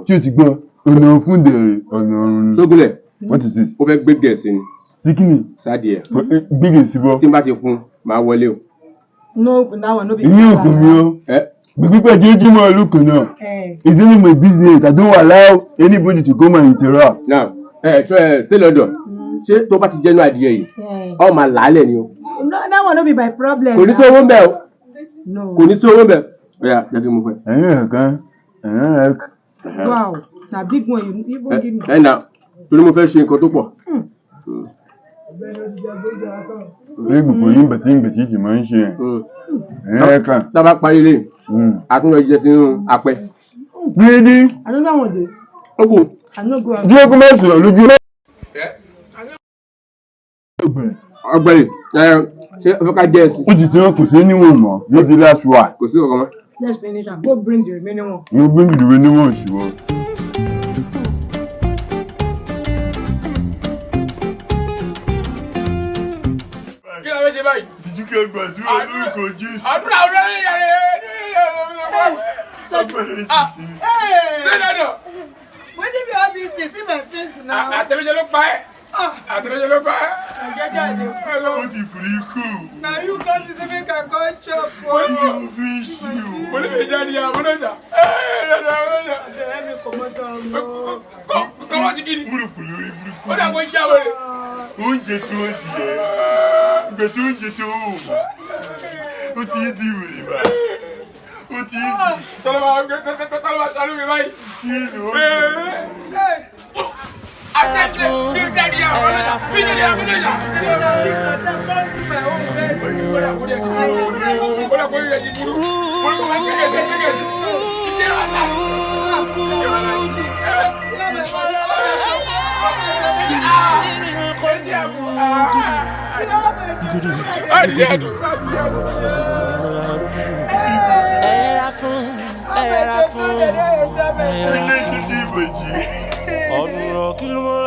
Tí o ti gbọ́, ọ̀nà fún dẹ̀rẹ̀ ọ̀nà ọ̀run. Ṣógúnlẹ̀. What is it? Ó fẹ́ gbé gẹ̀ẹ́sì ni. Síkìnì. Sádìẹ. Gbé gẹ̀ẹ́sì bọ́. Tí n bá ti fún, màá wọlé o. No, that one no be. Ìyín òkú mi o. Gbígbẹ́ jẹ́júmọ́ ìlú kan náà. It's none of my business. I don't allow anybody to come and interrupt. Now, ẹ ṣọ ẹ ṣé lọ́dọ̀ ṣé tó bá ti jẹ́nu adìẹ yìí, ọ máa làálẹ̀ ni o. No, that one no be my problem. Kò ní sí owó ń bẹ̀ o. No. Kò ní sí owó ń bẹ̀. Ó yá, jẹ́ kí n mú fún ẹ. Ẹ̀yin ẹ̀kan, ẹ̀yin ẹ̀kan. Wow, na big one you even give me. Ẹ nà torí mo fẹ́ ṣe nǹkan tó pọ̀. Orí gbogbo yín bẹ̀tí ń bẹ̀tí jì máa ń ṣe ẹ̀. Ẹ̀yin ẹ̀kan. Tá a bá parí ilé, a tún lọ jẹ sínú apẹ. Gbédí. Another one dey. Ó kù. I no go. Dúró kó má sọ̀rọ̀ lójú. Ọ̀gbẹ́ni, ẹ ṣé o fẹ́ ká jẹ ẹsìn. Ó ti tẹ́ kò sí níwọ̀n mọ́ yóò di last one. Kò sí ọkọ mọ́. Let's finish am. Go bring the remaining one. Mo gbé ìdúró níwọ̀n ṣùgbọ́n. Kí la fẹ́ ṣe báyìí. Ìdíkẹ́ gbàdúrà lórúkọ Jésù. Àdúrà ọ̀rẹ́ rẹ̀ yàrá ṣé dandan. Wetin be all this thing? See my face now. Àtẹnujẹ ló pa ẹ́. Àtẹnujẹ ló pa ẹ́. Jẹjẹ dey kú. Ó ti fìrí kú. Na you come to say make I come chop o. Kí ni mo fi ń ṣe o? Mo ní mi jẹ́ ní àwọn ọlọ́jà. Abeg help me comot am o. Kọ́mọ́ ti kí ni. Burúkú lórí burúkú. Ó dà kó yá wẹ̀rẹ̀. Oúnjẹ tí ó di ẹ́. Ìgbà tí oúnjẹ tí ó wò. Ó ti ń di wèrè báyìí. Ó ti ń di. Tọ́lọ́mà sáré mi báyìí. Kí ni ó Àtẹ̀sẹ̀ mi jẹ́ ní àwọn ọlọ́jà. Mi jẹ́ ní àwọn ọlọ́jà. Ó dà kó yẹ ti burú. Mo ní kó máa kéde ẹsẹ̀ kéde ẹsẹ̀. Ìdí ẹ̀rọ àtà. Ẹ̀ra fún, ẹ̀ra fún, Ilé iṣẹ́ tí ìbòjì. ọ̀nà kí ló mọ́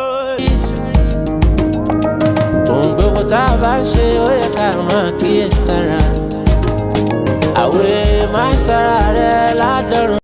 Ohun gbogbo tá a bá ń ṣe ó yẹ ká máa kíyè sára. Àwẹ̀ máa sára rẹ̀ ládọ́rùn.